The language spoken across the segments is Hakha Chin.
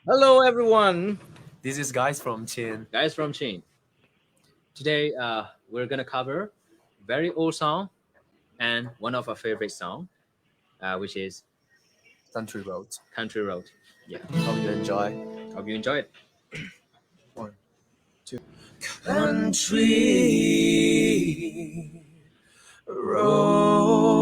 Hello, everyone. This is Guys from Chin. Guys from Chin. Today, we're gonna cover very old song and one of our favorite song, which is Country Road. Country Road. Yeah. Hope you enjoy. Hope you enjoy it. 1, 2. Country road.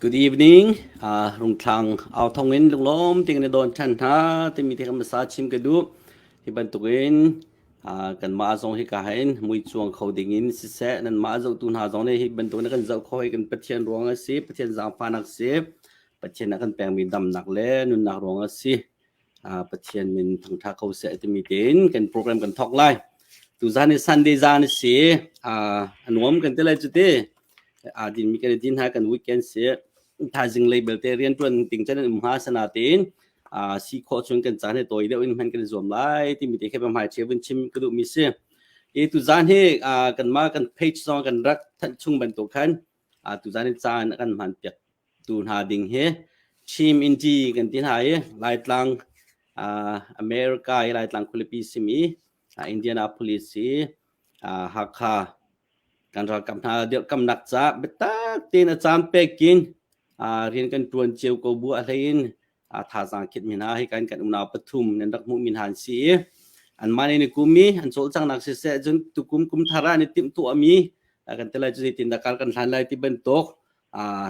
Good evening. Rungthlang au thong in lunglawm ting na don than hna timi te kan sa chim ka duh. Hi bantukin kanmah zong hika hin muicuang kho dingin siseh nanmah zohtu hna zong nih hi bantuk na kan zoh kho hi kan Pathian ruang a si, Pathian zaangfahnak si, Pathian a kan pekmi damnak le nunnak ruang a si. Pathian min thangṭha ko seh timi tein kan program kan thawk lai. Tuzan hi Sunday zan a si. A nuam kan ti lai cu ti. Aa dinmi kan i din hna kan weekend si. Thaizing lei belte rianṭuan ding cun an um hnga sanatein si khawh cun kan caan hi tawi deuh in hman kan i zuam lai timi te khi hmai chia vun chim ka duhmi si. Hi tuzan hi kanmah kan page zong kan rak thanh chung bantuk khan tuzan hi caan kan hman piak tu hna ding hi Chim Inti kan ti hna i Laitlang America i Laitlang khualipi simi Indianapolis hi Hakha kan ralkap hna dirhkamnak ca biatak tein a caan pek in rian kan ṭuan cio ko bu a hlei in thazaang khit mi hna hi kan kan unau pathum nan rak hmuh mi hna an si i anmah nih ni kum i an cawlcanghnak siseh cun tukum kum thar ah an i timhtuah mi kan ti lai cu zeitin dah kar kan hlan lai ti bantuk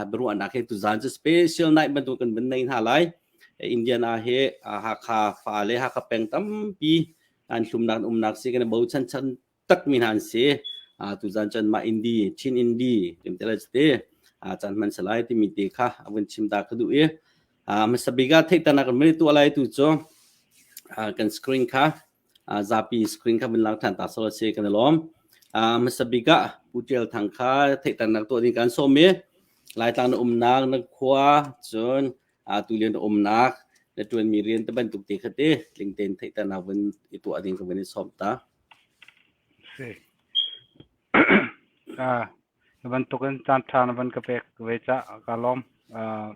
biaruahnak hi tuzaan cu special night bantuk kan van nei hna lai. Indiana hi Hakha fa le Hakha peng tampi an hlumnak umnak si kan bochan chan takmi hna an si. Tuzaan cun mah Indi, Chin Indi kan ti lai te caan hman salai timi te kha a vun chim ta ka duh i hmasa bik ah theihternak kan vun tuah lai tu cu kan screen kha zapi screen kha vun lang ṭhan ta sawh si kan i lawm. Hmasa bik ah Pu Ṭial Thang kha theihternak tuah ding kan sawm i Laitlang na umnak na khua cun tulio na umnak na ṭuanmi rian te bantuk te kha te tling tein theihternak vun i tuah ding ka vun i sawm ta. Si. Ah, na bantukin caan ṭha na van ka pek ve cah ka lawm. Ah,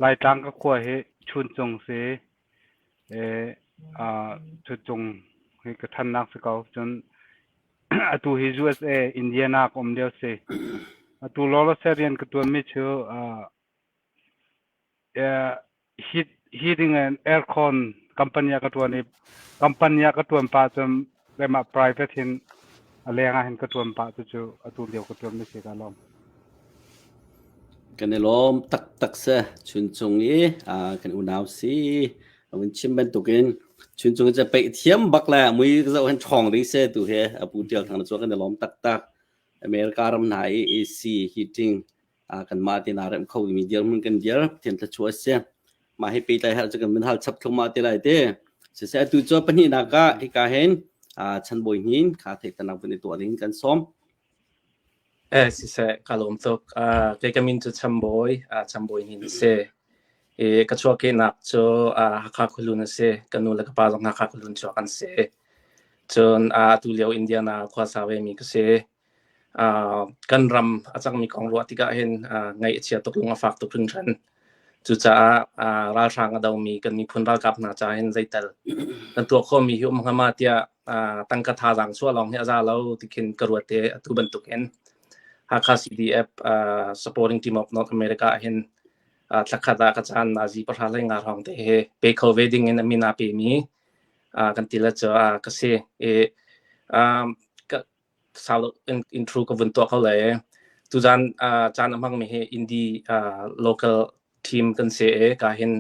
Laitlang ka khua hi Chuncung si. E, ah, Chuncung hi ka ṭhannak si ko. Cun atu hi USA, Indiana ka um lio si. Atu lawlaw rian ka ṭuanmi cu ah, heat heating and aircon company ah ka ṭuan i company ah ka ṭuan pah cun keimah private hin a leng ah hin ka ṭuan pah cucu atu lio ka ṭuan mi si ka lawm. Kan i lawm taktak se Chuncung i kan unau si a vun chim bantukin Chuncung cu peih thiam bak le mui zoh hin ṭhawng ding se tu he a pu Ṭial Thang na cu kan i lawm taktak. America ram hna i AC heating kanmah te naa remh kho mi dirhmun kan dir Pathian thluachuah a si. Mah hi pehtlai hal cu kan min hal chap thluahmah te lai te. Siseh atu cu pahnihnak ah hika hin Chanbawi Hnin kha theihternak vun i tuah ding kan sawm. Eh siseh ka lawm tuk. Kei ka min cu Chambawi, Chambawi Hnin a si. I ka chuahkehnak cu Hakha Khualun a si. Ka nu le ka pa zong Hakha Khualun chuak an si. Cun atu lio Indiana khua sa ve mi ka si. Kan ram a cangmi kong ruah tikah hin ngaih a chia tuk, lung a fak tuk hringhran. Cucaah ralhrang a domi kan miphun ralkap hna ca hin zeital kan tuah khawhmi hi um hnga ma tiah tangka thazaang chuah lawng hi a za lo ti khin ka ruat i atu bantukin Hakha CDF Supporting Team of North America ah hin thlakhat ah ka caan nazi pahra hlei nga hrawng te he pe kho ve ding in a min aa pemi kan ti le cu ka si. I sau intro ka vun tuah ko lai. Tuzan caan a hmangmi hi Indi local team kan si i ka hin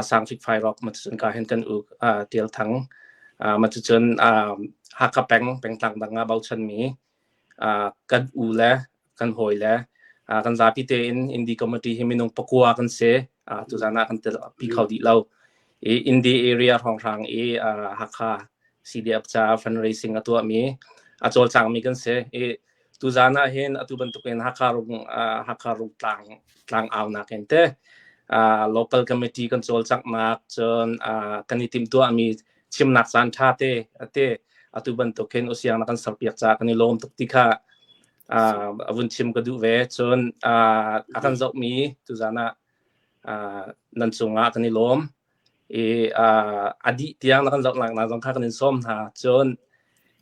sang fik fai rock ma cun ka hin kan u Tial Thang ma cun Hakha peng pengtlang dang ah bochan mi kan u le kan hawi le Kan zapi tein Indi Committee hi minung pakua kan si. Tuzan ah kan tel pi kho dih lo. I Indi area hrawnghrang i Hakha CDF ca fundraising a tuahmi a cawlcangmi kan si. I tuzan ah hin atu bantukin Hakha rung Hakha rung tlang tlang aunak in te local committee kan cawlcanghnak cun kan i timhtuahmi chimnak caan ṭha te ate atu bantuk hin usiang na kan serpiak ca kan i lawm tuk ti kha a vun chim ka duh ve. Cun a kan zohmi tuzan ah nan cungah kan i lawm i a dih tiang na kan zoh nak zong kha kan in sawm hna. Cun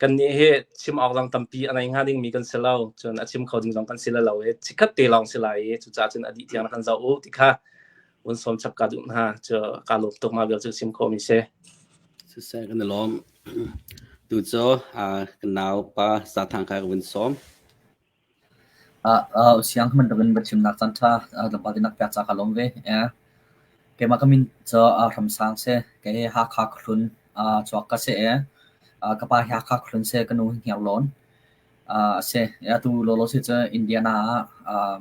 kannih hi chim awk zong tampi a nei hnga dingmi kan si lo, cun a chim kho ding zong kan si lo i chikkhat te lawng si lai i cucaah cun a dih tiang na kan zoh u ti kha vun sawm chap ka duh hna. Cu ka lawm tuk. Mah vial cu chim khawhmi si. Siseh, kan i lawm. Tu cu kan nau pa Zathang kha ka vun sawm. Siang bantukin va chimnak caan ṭha tlawmpal te nak pek ca ka lawm ve. Keimah ka min cu Hramsang si. Kei hi Hakha khuahlun chuak ka si i ka pa hi Hakha khuahlun si, ka nu hi Hniarlawn a si. Atu lawlaw si cu Indiana ah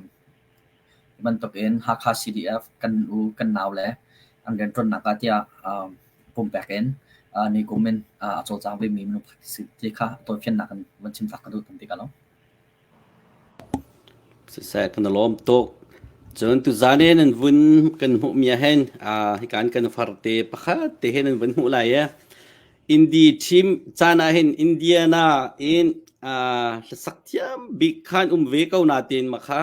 bantukin Hakha CDF kan u kan nau le an rianṭuannak ah tiah pumpek in nikum in a cawlcang vemi minung pakhat si ti kha tawifiannak in van chim tak ka duh tam ti ka lo. Siseh, kan i lawm tuk. Cun tuzan i nan vun kan hmuhmi ah hin hikan kan farte pakhat te he nan vun hmuh lai i Indi team caan ah hin Indiana in hlasak thiam bik khan um ve ko natin makha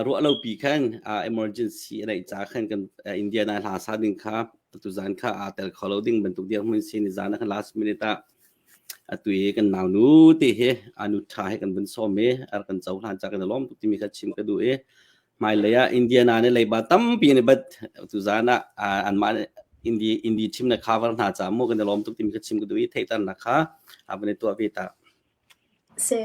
ruah lopi khan emergency a neih ca khan kan Indiana hla sa ding kha tuzan kha aa tel kho lo ding bantuk dirhmun si ni zan ah khan last minute ah atu i kan nau nu te hi anu tha he kan vun sawm i ar kan cohlan ca kan i lawm tuk timi kha chim ka duh i hmailei ah Indiana nih leiba tampi an i bat tuzan ah anmah Indi Indi chim na cover hna ca mu kan i lawm tuk timi kha chim ka duh i theihternak kha a van i tuah ve ta. Si,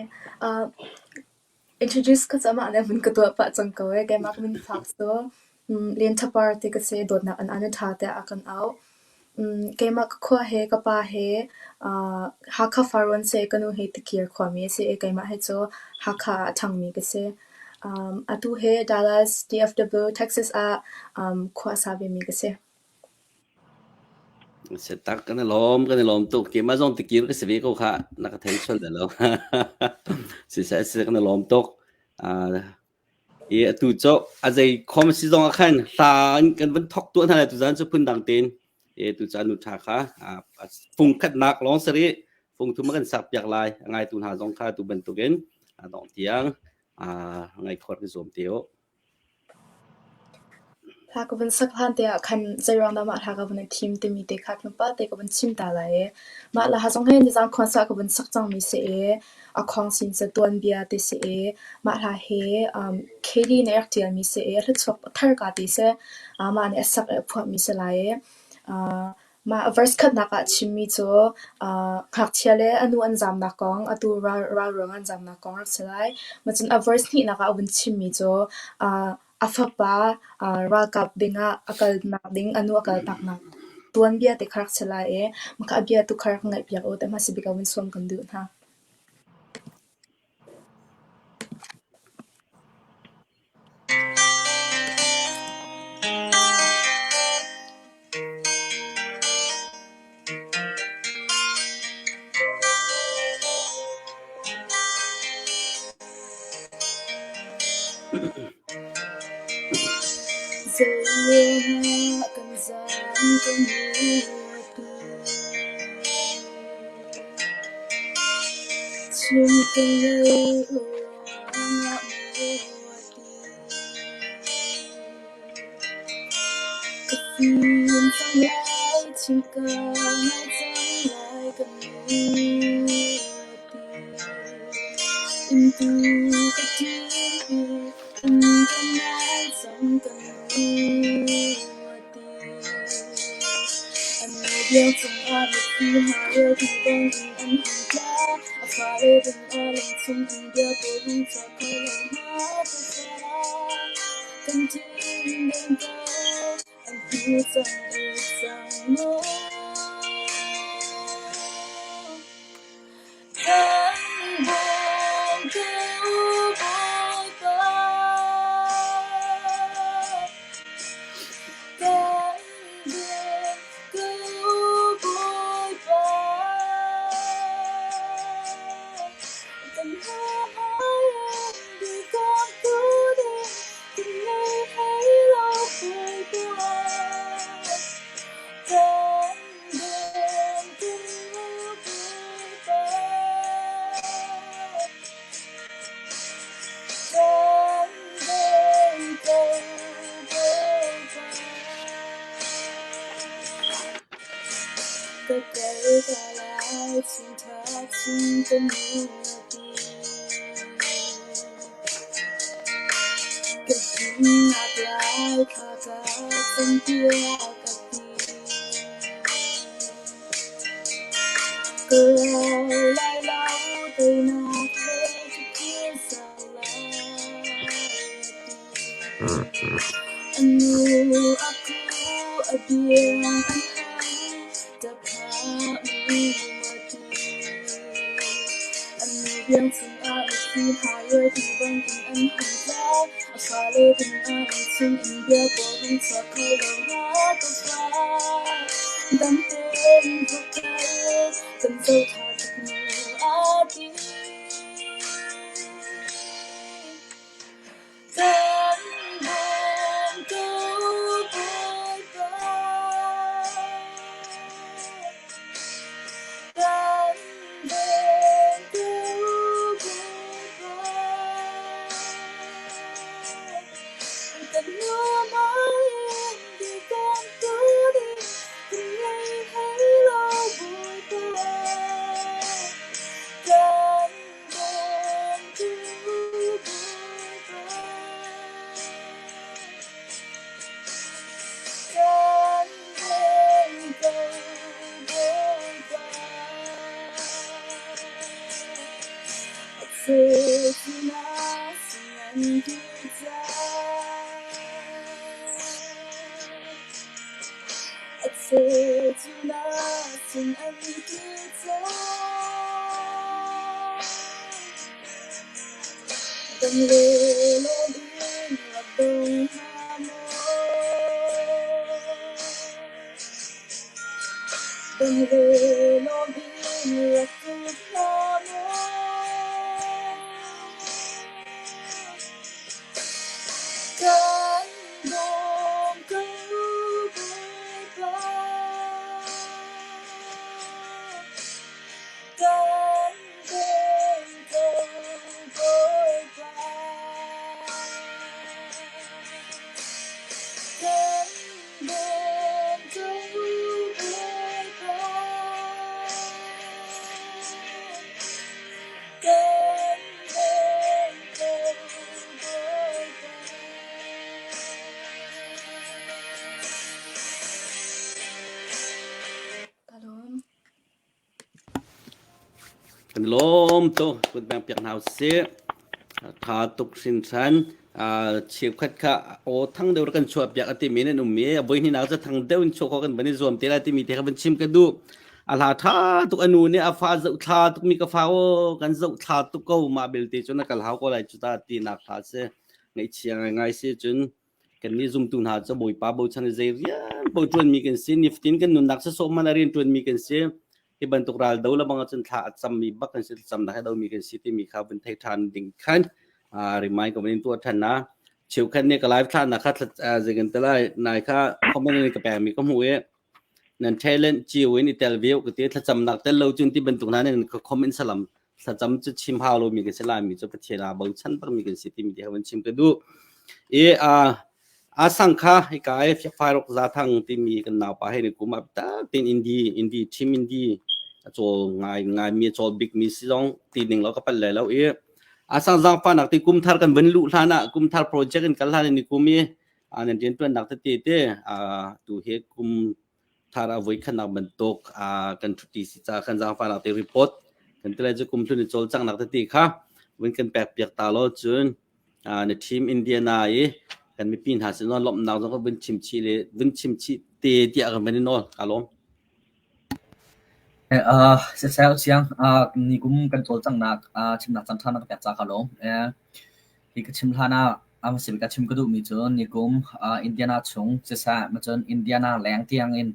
introduce ka cu amah nih a vun ka tuah pah cang ko ee. Keimah ka min fak cu Lian Tha Par ti ka si. Dawtnak an an i ṭha tiah a kan auh. Keimah ka khua he ka pa he Hakha Farrawn si i ka nu hi Tikir khuami a si i keimah hi cu Hakha ah a ṭhangmi ka si. Atu hi Dallas, DFW, Texas ah khua a sa vemi ka si. Si tak, kan i lawm, kan i lawm tuk. Keimah zong tikir ka si ve ko kha. Na ka thei sual dah lo. Siseh, siseh, kan i lawm tuk. I atu cu a zei khom si zong ah khan hla kan van thok tuah hna lai tuzan cu phundang tein. I tu cu anu ṭha kha fung khatnak lawng si rih. Fung thum a kan sak piak lai. A ngaitu hna zong kha tu bantukin a dongh tiang ngai khawt kan zuam te u. Hla ka vun sak hlan te ah khan zeiruang dah mah hla ka vun i thim timi te kha tlawmpal te ka vun chim ta lai i mah hla zong hi nizaan concert ka vun sak cangmi si i a khawng sin cu tuanbia ti si i mah hla hi Katie nih a rak ṭialmi si i hlachuak thar ka ti si. Mah nih a sak i a phuahmi si lai i mah verse khatnak ah a chimmi cu ngakchia le a nu an zaamnak kong, atu ral ruang an zaamnak kong rak si lai. Mah cun a verse hnihnak ah a vun chimmi cu a fapa ralkap dingah a kalnak ding, a nu a kaltaknak tuanbia te kha rak si lai i mah kha a bia tu kha rak ngaihpiak u ti hmasa bik ah vun sawm kan duh hna. Zeiruangah kan zaam kan atu? Chim ka ngei lo ruangah maw ati? Ka fim cang lai, chim ka ngai cang lai ka nu ati. Inntu ka ṭin i inn ka ngai cang ka nu ati. An nu biang cungah mitthli hna relpi bangin an hung tla. A fale dingah lungchung in bia pawl hung chuak kho lo hna ka fa. Kan ṭin deng ko, an hnu cang i cang maw? Kan bawm ko Bawipa. Ka kal ta lai chungtha chung ka nu a ti. Ka himnak lai thla ka campiak a ti. Ka rau lai lo teinak he ka kir zau lai a ti. A nu a ku a biang an hang, ṭap hlah mu a ti. A nu biang cungah mitthli hna ruaiti bangin an hung tla. A fale dingah an chungin bia pawl hung chuak kho lo hna. Ka fa, dam tein va kal, kan zohthla tuk mu a ti. Kan bawm ko Bawipa, kan bawm ko Bawipa. Kan nuamai in dirkamtu ding kan ngei hlei lo Bawipa. Kan Dam le lawm in rak dong hna maw? Dam le lawm in rak tluk hna maw? Kan bawm ko Bawipa. Kan bawm ko Bawipa. Kan bawm ko Bawipa. Kan bawm ko Bawipa. Ka lawm. Kan lawm tuk. Kut bang piak hna usih. Tha tuk hrinhran. Cheukhat kha aw thang deuh kan chuah piak a timi nan um i a voi hnih nak cu thang deuh in chuah khawh kan van i zuam te lai timi te kha van chim ka duh. A hla tha tuk a nu nih a fa zoh thla tuk mi ka fa aw kan zoh thla tuk ko mah belte cu na kal hau ko lai cu ta ti nak hla si. Ngaihchia ngaingai si cun Kannih zumtu hna cu Bawipa bochan i zei rian paoh ṭuanmi kan si. Nifatin kan nunnak sawsawh hmanh ah rian ṭuanmi kan si. Hi bantuk ral do lebang ahcun thla a cammi bak kan si, thlacamnak he domi kan si timi kha vun thei ṭhan ding khan remind ka vun in tuah ṭhan na. Cheukhat nih ka live thlahnak kha zei kan ti lai, nai kha comment in ka pekmi ka hmuh i nan talent cio in i tel ve ka ti thlacamnak tel lo cun ti bantuk hna nih ka comment salam thlacam cu chim hau lomi kan si laimi cu Pathian aa bochan bakmi kan si timi ti van chim ka duh i a a sang kha hika i fiakfai rok za thang timi kan naupa he ni kum ah tak tin indi indi team indi a cawl ngai ngai mi a cawl bik mi si zong ti ning lo ka pal le lo i a sang zang fa nak ti kum thar kan van luh hlan ah kum thar project in kal hlan ni kum i nan rianṭuannak tete te tu hi kum thar a voi khatnak bantuk kan ṭhuṭi si caah kan zaangfahnak te report kan ti lai cu kum hlun i cawlcanghnak tete kha vun kan pek piak ta law cun na team Indiana i kan mipi hna sin lawmhnak zong vun chim chih le vun chim chih te tiah kan van i nawl ka lawm. Siseh siang ni kum kan cawlcanghnak chimnak caan ṭha na ka pek ca ka lawm. Hi ka chim hlan ah a hmasa bik ah chim ka duhmi cu nikum Indiana chung siseh cun Indiana leng tiang in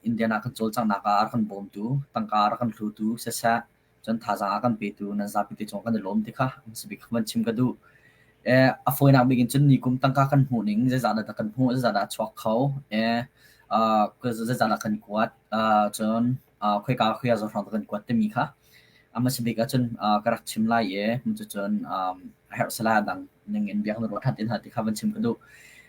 Indiana kan cawlcanghnak ah a rak kan bawmtu, tangka a rak kan hlutu siseh cun thazaang a kan petu nan zapi te cung kan i lawm ti kha hmasa bik van chim ka duh. A fawinak bik in cun nikum tangka kan hmuh ning zeizah dah kan hmuh, zeizah dah a chuak kho, zeizah dah kan kuat, cun khoika khoika zawn hrawng dah kan kuat timi kha a hmasa bik ahcun ka rak chim lai i cucun a herh sala dang ning in biak na ruah ṭhan te hna ti kha van chim ka duh.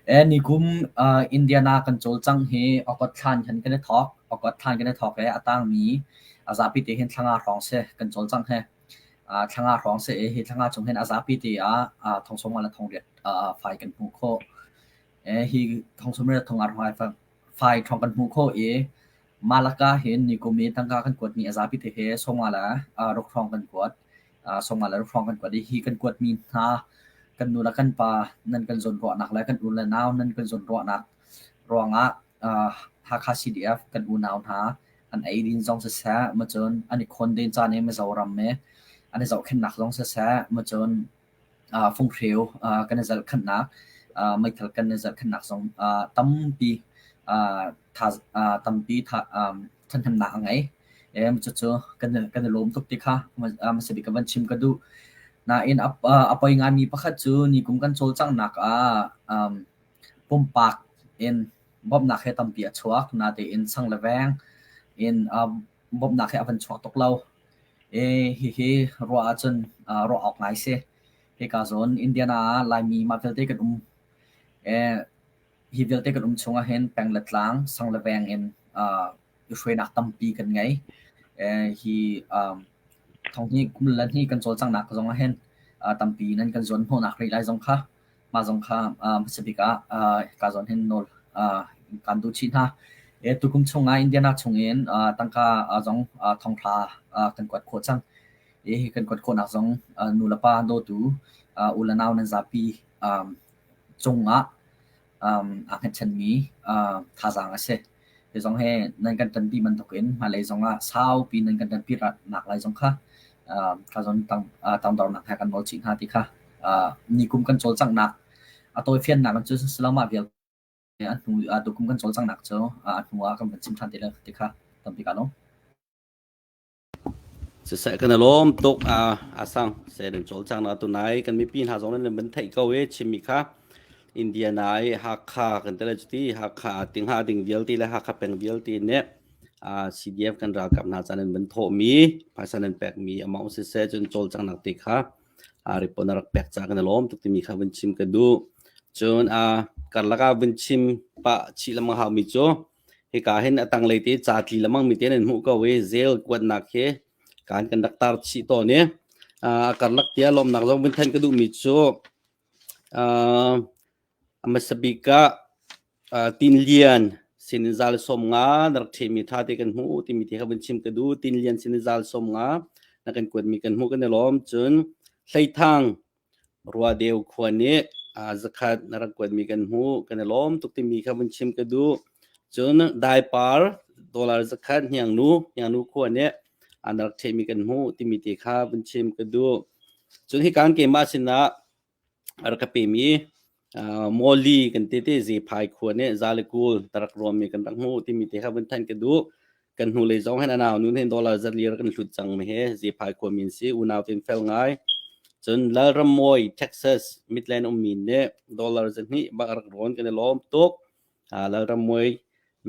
Nikum Indiana kan cawlcangh hi August thla in khan kan i thawk. August thla in kan i thawk i a tangmi a zapi te hin thla nga hrawng si kan cawlcangh hi. Thla nga hrawng si i hi thla nga chung hin a zapi te ah thong sawmnga le thong riat fai kan hmuh khawh. Hi thong sawmriat thong nga fai ṭhawng kan hmuh khawh i mah lakah hin nikum i tangka kan kuatmi a zapi te he sawmnga le ruk hrawng kan kuat. Sawmnga le ruk hrawng kan kuat i hi kan kuatmi hna kan nu le kan pa nan kan zawnruahnak le kan u le nau nan kan zawnruahnak ruangah Hakha CDF kan unau hna an eidin zong siseh, macun an i khawnden caan i Mizoram i an i zohkhenhnak zong siseh, macun funghreu kan i zalhkhanhnak, meithal kan i zalhkhanhnak zong tampi tampi ṭhahnemnak a ngei. Cucu kan i lawm tuk ti kha hmasa bik ka van chim ka duh. Nain a poi ngaimi pakhat cu nikum kan cawlcanghnak ah pumpak in bawmhnak he tampi a chuak. Natein sang le veng in bawmhnak he a van chuak tuk lo. Hihi ruah ahcun ruah awk ngai si. Hika zawn Indiana ah Laimi mah vialte kan um. Hi vialte kan um chung ahhin peng le tlang, sang le veng in i hruainak tampi kan ngei. Hi thonghnih kum le hnih kan cawlcanghnak zong ahhin tampi nan kan zuan hnawhnak rih lai zong kha mah zong kha hmasa bik ah hika zawn hin nawl kan duh chih hna. Tukum chungah Indiana chungin tangka zong thonghra kan kuat khawh cang. Hi kan kuat khawhnak zong nu le pa dawtu u le nau nan zapi cungah aa hngatchanmi thazaang a si. Hi zong hi nan kan ṭanpi bantukin hmailei zongah saupi nan kan ṭanpi nak lai zong kha kha zawn tangdornak he kan nawl chih hna ti kha nikum kan cawlcanghnak a tawifiannak in cun silomah vialte a hnu tukum kan cawlcanghnak cu a hnu ah kan van chim ṭhan te lai ti kha tampi kaa lawm. Siseh kan i lawm tuk a sang se nan cawlcang na tunai kan mipi hna zong nan van theih ko i chimmi kha Indiana i Hakha kan tele cuti Hakha tingha ding vialte le Hakha peng vialte nih CDF kan ralkap hna caan an van thawhmi phaisa nan pekmi amount siseh cun cawlcangnak te kha report na rak pek ca kan i lawm tuk timi kha vun chim ka duh. Cun karlak ah vun chim pah chih lengmang haumi cu Hika hin a tanglei te ca tli lemang mi te nan hmuh ko i zel kuatnak hi kan kan rak tar chih tawn i a karlak tia lawmnak zong vun then ka duhmi cu a hmasa bik ah Tin Lian sin in zal som nga na rak ṭhehmi ṭha te kan hmuh timi te kha vun chim ka duh. Tin Lian sin in zal som nga na kan kuatmi kan hmuh kan i lawm. Cun Hleithang Ruadeu khua nih zakhat na rak kuatmi kan hmuh. Kan i lawm tuk timi kha vun chim ka duh. Cun Daipar dollar zakhat Hniangnu Hniangnu khua nih na rak ṭhehmi kan hmuh timi te kha vun chim ka duh. Cun hi kan keimah sinah a rak ka pemi Mawli kan ti ti Zephai khua nih Zalikul na rak ruammi kan rak hmuh timi te kha vun thanh ka duh. Kan hnulei zong hin a nau nun hin dollar zat lir kan hlut cang mi hi Zephai khua min si unau tin fel ngai. Cun Lalrammawi Texas Midland ummi nih dollar zahnih bak rak rawn kan i lawm tuk. Lalrammawi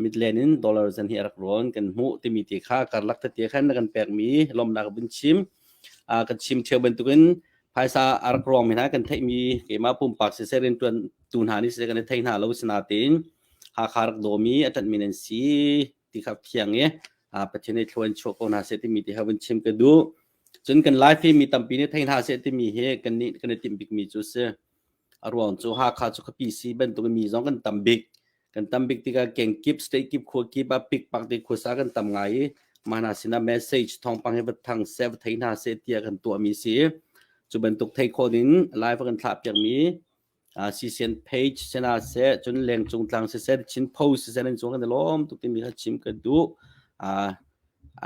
Midland in dollar zahnih a rak rawn kan hmuh timi te kha karlak tete khan na kan pekmi lawmnak vun chim. Kan chim ṭheo bantukin phaisa a rak ruangmi hna kan theihmi keimah pumpak siseh rianṭuan tu hna nih siseh kan i thei hna lo sinain Hakha rak dawmi a ṭanhmi nan si ti kha fiang i Pathian nih thlua in chuah ko hna seh timi ti kha vun chim ka duh. Cun kan Laifi mi tampi nih thei hna seh timi hi kan nih kan i timh bikmi cu si. A ruang cu Hakha cu khuapi si bantuk mi zong kan tam bik. Kan tam bik tikah kengkip, state kip, khua kip ah pikpak te khuasa kan tam ngai i mah hna sinah message thawngpang hi va thang seh, va thei hna seh tiah kan tuahmi si. Cu bantuk thei khawh in live kan thlah piakmi CCN page sena seh cun lengcung tlang siseh Chin Post siseh nan cung kan i lawm tuk timi kha chim ka duh.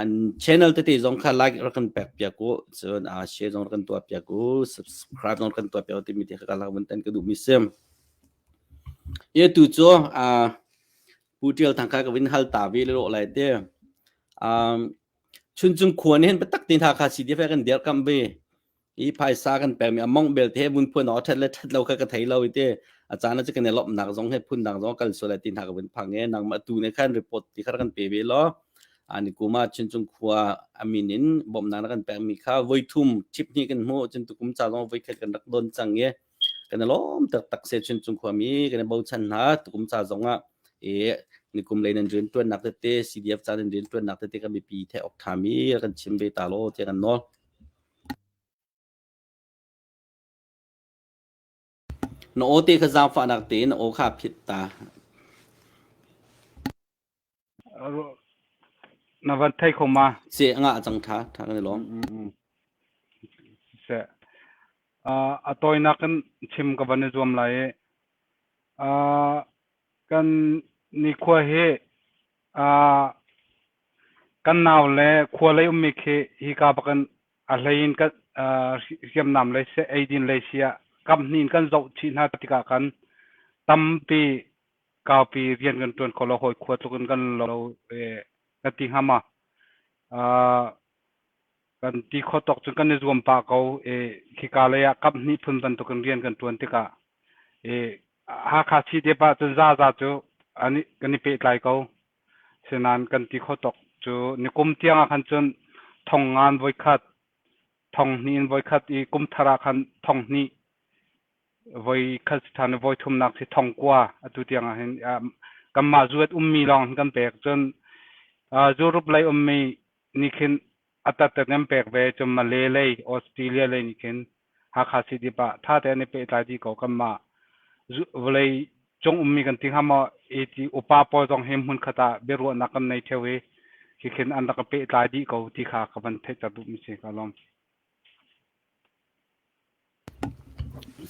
An channel tete zong kha like rak kan pek piak u cun share zong rak kan tuah piak u subscribe zong rak kan tuah piak u timi te kha ka lak vun tan ka duh mi sim. Ye tu cu Pu Tial Thang kha ka vin hal ta ve le lai te. Chuncung khua nih hin biatak te hna kha CDF kan dirkamh ve. I phaisa kan pekmi a mongh belte he vun phuan awk a ṭhat le ṭhat lo kha ka thei lo i ti a caan ah cu kan i lawmhnak zong he phundang zong kal sual lai ti hna ka vun phang i nangmah tu nih khan report ti kha rak kan pe ve law ani kum ah Chuncung khua a min in bawmhnak na kan pekmi kha voi thum chip hnih kan hmuh cun tukum ca zong voi khat kan rak don cang i. Kan i lawm taktak se Chuncung khuami kan i bochan hna. Tukum ca zong ah i nikum lei nan rianṭuannak tete CDF ca nan rianṭuannak tete kan mipi theih awk ṭhami kan chim ve ta law tiah kan nawl. Na aw te kha zaangfahnak tein na aw kha phit ta. Na van thei kho ma? Si a ngah cang tha tha kan i lawm. Siseh. A tawinak in chim ka van i zuam lai i kan nikhua hi kan nau le khua lei ummi khi hika bakin a hlei in kan hriamnam lei seh eidin lei si ah kamhnih in kan zoh chih hna tikah kan tampi kaupi rian kan ṭuan kho lo hawi khua tluk in kan lo ka ti hnga ma kan ti kho tawk cun kan i zuam pah ko i khika lei ah kamhnih phun bantukin rian kan ṭuan tikah i Hakha CDF ah cun zaza cu an kan i pehtlai ko. Sinain kan ti kho tawk cu nikum tiang ah khan cun thong ngan voikhat, thong hnih in voikhat i kum thar ah khan thong hnih voi khat si ṭhan i voi thumnak si thong kua atu tiang ah hin kanmah zuat ummi lawng hin kan pek. Cun Europe lei ummi nih khin a tat in an pek ve cun Malay lei Australia lei nih khin Hakha City pa tha te an i pehtlai dih ko kanmah vawlei cung ummi kan ti hnga maw ti upa pawl zong hi hmun khat ah biaruahnak kan nei theo i khi khin an rak pehtlai dih ko ti kha ka van theihter duhmi si ka lawm.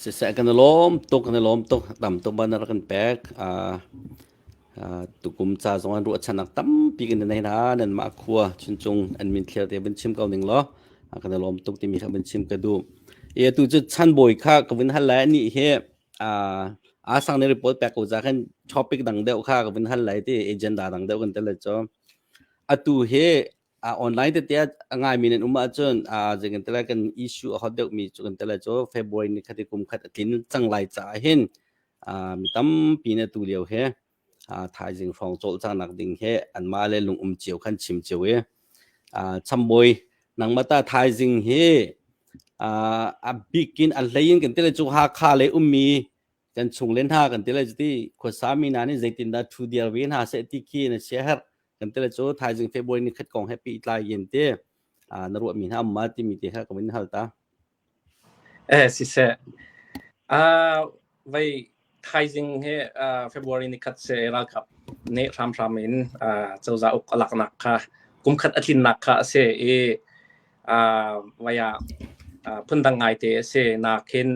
Siseh kan i lawm tuk, kan i lawm tuk. Tam tuk ban rak kan pek. Tukum ca zong an ruahchannak tampi kan nei hna. Nanmah khua Chuncung an min thliar te vun chim ko ning law kan i lawm tuk timi kha vun chim ka duh. I atu cu chanbawi kha ka vun hal lai anih hi a sang ne report pek ko za khan topic dang deuh kha ka vun hal lai ti agenda dang deuh kan tel cu. Atu hi online tete a ngaimi nan um ahcun zei kan ti lai kan issue a hot deuhmi cu kan ti lai cu February ni khat i kum khat a tlin cang lai caah hin mi tampi na tu lio he thaizing hrawng cawlcanghnak ding he anmah le lung um cio khan chim cio i chambawi nangmah ta thaizing hi a bikin a hlei in kan ti lai cu Hakha le ummi kan chung le hna kan ti lai cu ti khuasa mi hna nih zeitindah thu diar ve hna seh ti khi na sia herh kan ti le cu thaizing February ni khat kong he pehtlai in te na ruahmi hna um ma timi te kha ka vun hal ta. Eh siseh. Vai thaizing he February ni khat se ralkap ne hramhram in cozah uk alaknak kha kum khat a tlinnak kha a si i vaya phundang ngai te a si na khin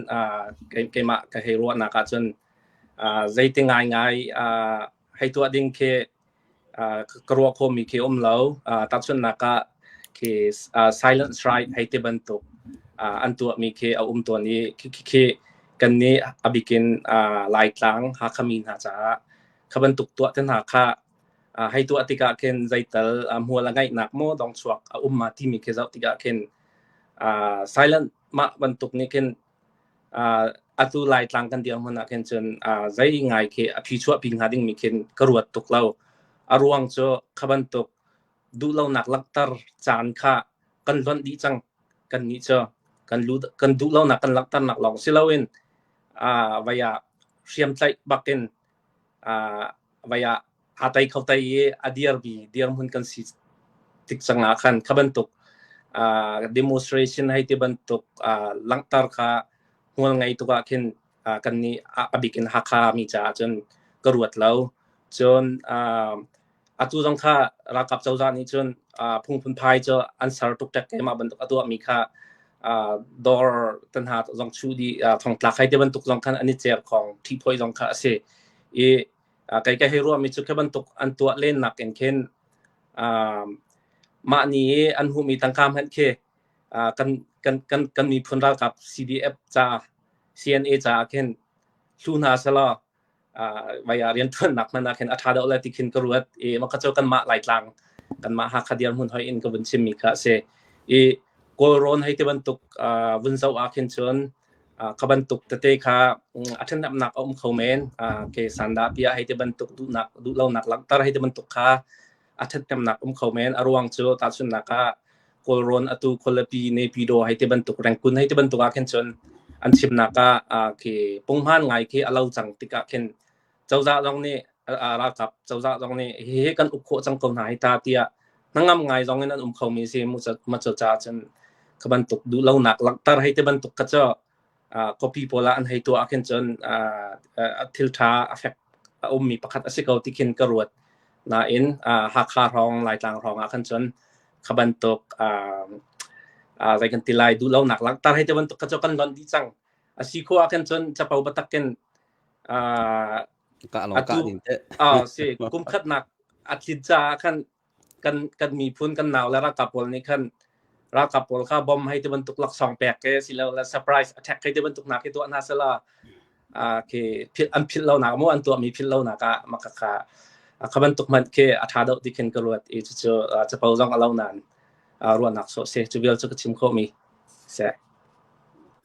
keimah ka hei ruahnak ahcun zeiti ngai ngai hei tuah ding khi ka ruah khawhmi khi um lo. Tahchunhnak ah khi silent strike hei ti bantuk an tuahmi khi a um tawn i khi kannih a bikin Laitlang Hakha mi hna caah kha bantuk tuah te hna kha hei tuah tikah khin zeital hmual a ngeihnak maw dongchuak a um ma timi khi zoh tikah khin silent mah bantuk nih khin Atu Laitlang kan dirhmun ah khin cun zei ngai khi a phi chuahpi hnga dingmi khin ka ruat tuk lo. A ruang cu kha bantuk duhlonak langhter caan kha kan lonh dih cang. Kannih cu kan lu kan duhlonak kan langhternak lawng si loin vai ah hriamtlaih bakin vai ah aa tei kho tei i a dirmi dirhmun kan si tik cang ah khan kha bantuk demonstration hei ti bantuk langhter kha hmual ngei tuk ah khin kan nih a bik in Hakha mi caah cun ka ruat lo. Cun atu zong kha ralkap cozah nih cun phungphun phai cu an ser tuk ṭek keimah bantuk a tuahmi kha dawr tan hna zong chuh dih thongtlak hei ti bantuk zong khan an i cer khong ṭhihphoih zong kha a si i Kei ka hei ruahmi cu khi bantuk an tuah lennak in khin mah ni i an hmuhmi tangka hmanh khi kan miphun ralkap CDF ca CNA caah khin hlu hna selaw vai ah rianṭuannak hmanh ah khin a ṭha deuh lai ti khin ka ruat i mah kha cu kanmah Laitlang kanmah Hakha dirhmun hoi in ka vun chimmi kha a si. I Kawlrawn hei ti bantuk vun zoh ah khin cun Kha bantuk tete kha a ṭhathnemhnak a um kho men. Ke sandah piah hei ti bantuk duhnak duhlonak langhter hei ti bantuk kha a ṭhathnemhnak um kho men. A ruang cu tahchunhnak ah Kawlrawn atu khualipi Naypyidaw hei ti bantuk Rangoon hei ti bantuk ah khin cun. An chimnak ah khi punghman ngai khi a lo cang tikah khin cozah zong nih ralkap cozah zong nih hihi kan uk khawh cang ko hna hi ta tiah hnangam ngai zong in an um khomi si mu cu caah cun kha bantuk duhlonak langhter hei ti bantuk kha cu copy pawl ah an hei tuah ahkhin cun thil ṭha a fek a ummi pakhat a si ko ti khin ka ruat. Nain Hakha hrawng Laitlang hrawng ah khan cun kha bantuk zei kan ti lai duhlonak langhter hei ti bantuk kha cu kan lonh dih cang. A si khawh ahkhin cun capo biatak in Kah lawng kah ding teh. Si kum khatnak a tlin caah khan kan kan miphun kan nau le ralkap pawl nih khan ralkap pawl kha bom hei ti bantuk laksawng pek ke silo le surprise attack hei ti bantuk nak hi tuah hna sela khi philh an philh lo nak mu an tuah mi philh lo nak ah maka kha kha bantuk hmanh khi a tha deuh ti khin ka ruat i cucu capo zong a lo nan ruahnak so se cu vial cu ka chim khawh mi se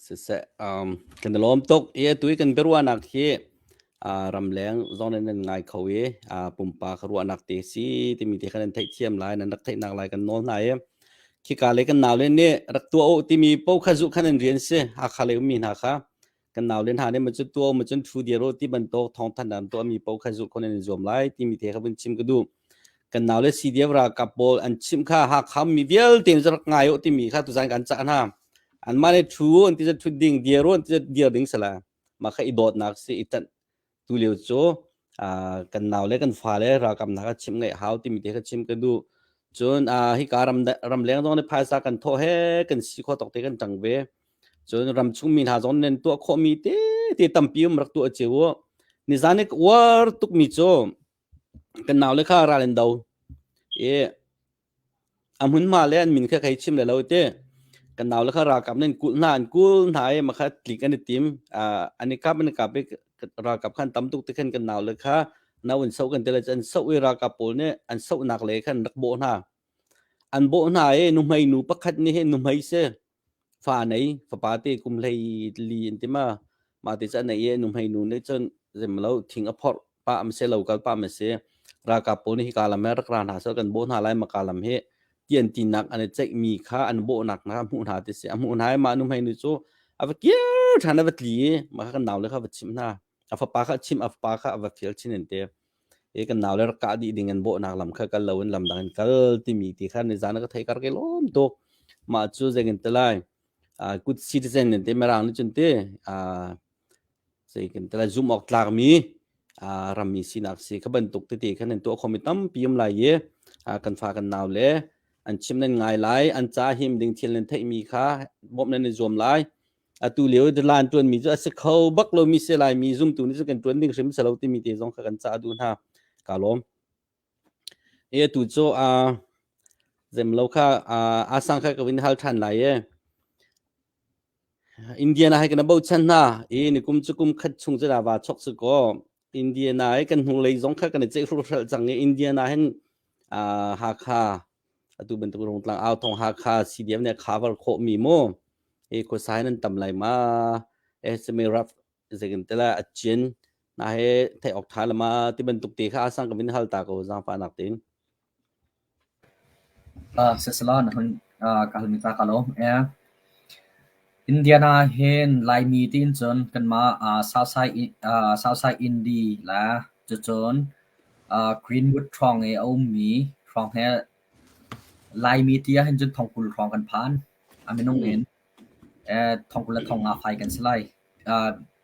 Siseh, um, kan i lawm tuk. I atu i kan biaruahnak hi uh, ramleng zong nan nan ngai kho i uh, pumpak ruahnak te si timi te kha nan theihthiam lai, nan rak theihnak lai kan nawl hna i khika le kan nau le nih rak tuah u timi po kha zu khan an rian si Hakha le ummi hna kha kan nau le hna nih ma cu tuah ma cun thu dir u ti bantuk thawngthanh an tuahmi po kha zu khon an zuam lai timi te kha vun chim ka duh. Kan nau le CDF ralkap pawl an chimh kha Hakha mi vialte in rak ngai u timi kha tuzan kan cah hna. Anmah nih thu an ti thu ding dir u an ti dir ding sala. Mah kha i dawtnak si i tanh tu lio cu kan nau le kan fale ralkap hna kha chimh ngaih hau timi te kha chim ka duh. Cun hika ram ramleng zong nih phaisa kan thawh he kan si khawh tawk te kan ṭang ve. Cun ramchung mi hna zong nan tuah khawhmi te te tampi um rak tuah cio u. Nizan i ka uar tukmi cu kan nau le kha ral an do i a hmunhma le an min kha kai chim le lo te kan nau le kha ralkap nan kulh hna an kul hna i makha tlik an i tim an i kap an i kap i ralkap khan tam tuk te khan kan nau le kha nau an so kan te le an so i ralkap pawl nih an sonak le khan rak bawh hna an bawh hna i nuhmei nu pakhat nih hin nuhmei si Fa a nei, fapa te kum hlei li an ti ma. Mah te cu a nei i nuhmei nu nih cun zemlo thing a phorh pah am si lo kal pah am si. Ralkap pawl nih hika lam he rak ra hna seh kan bawh hna lai maka lam hi ti an tinak an i ceihmi kha an bawhnak hna a hmuh hna ti si. A hmuh hna i mah nuhmei nu cu a va kir ṭhan a va tli i mah kha kan nau le kha va chimh hna. A fapa kha a chimh, a fapa kha a va fial chin an ti. I kan nau le rak kah dih ding an bawhnak lam kha kal loin lam dang in kal timi ti kha nizan ka theih kar ke lawm tuk. Mah cu zei kan ti lai uh, good citizen an ti mirang nih cun ti uh, zei kan ti lai zumh awk tlakmi uh, rammi sinak si kha bantuk tete khan an tuah khomi tampi um lai i uh, kan fa kan nau le an chim nan ngai lai an ca him ding thil nan theihmi kha bawmh nan i zuam lai atu lio dalan ṭuanmi cu a si kho bak lomi si laimi zumtu nih cun kan ṭuan ding hrim si lo timi te zong kha kan cah duh hna ka lawm e atu cu a zem lo kha a sang kha ka vin hal ṭhan lai e Indiana hai kana bochan hna i nikum cu kum khat chung cu va chok su ko Indiana i kan hnulei zong kha kan i ceih hrulhralh cang i Indiana hin Hakha atu bantuk Rungtlang au thong Hakha CDF nih cover khawh mi mu hi khuasai nan tam lai ma SMA rap zeikin tela a chin na he theih awk tha lama ti bantuk te kha asang ka min hal ta ko zaangfah nak tin Sisala na hun ka hal mi ta ka lawm. Indiana hin Laimi tiin cun kanmah Southside Indy le cucun Greenwood hrawng i a ummi hrawng he Laimi ti ahhin cun thongkul hrawng kan phan. A minung in thongkul le thongnga fai kan si lai.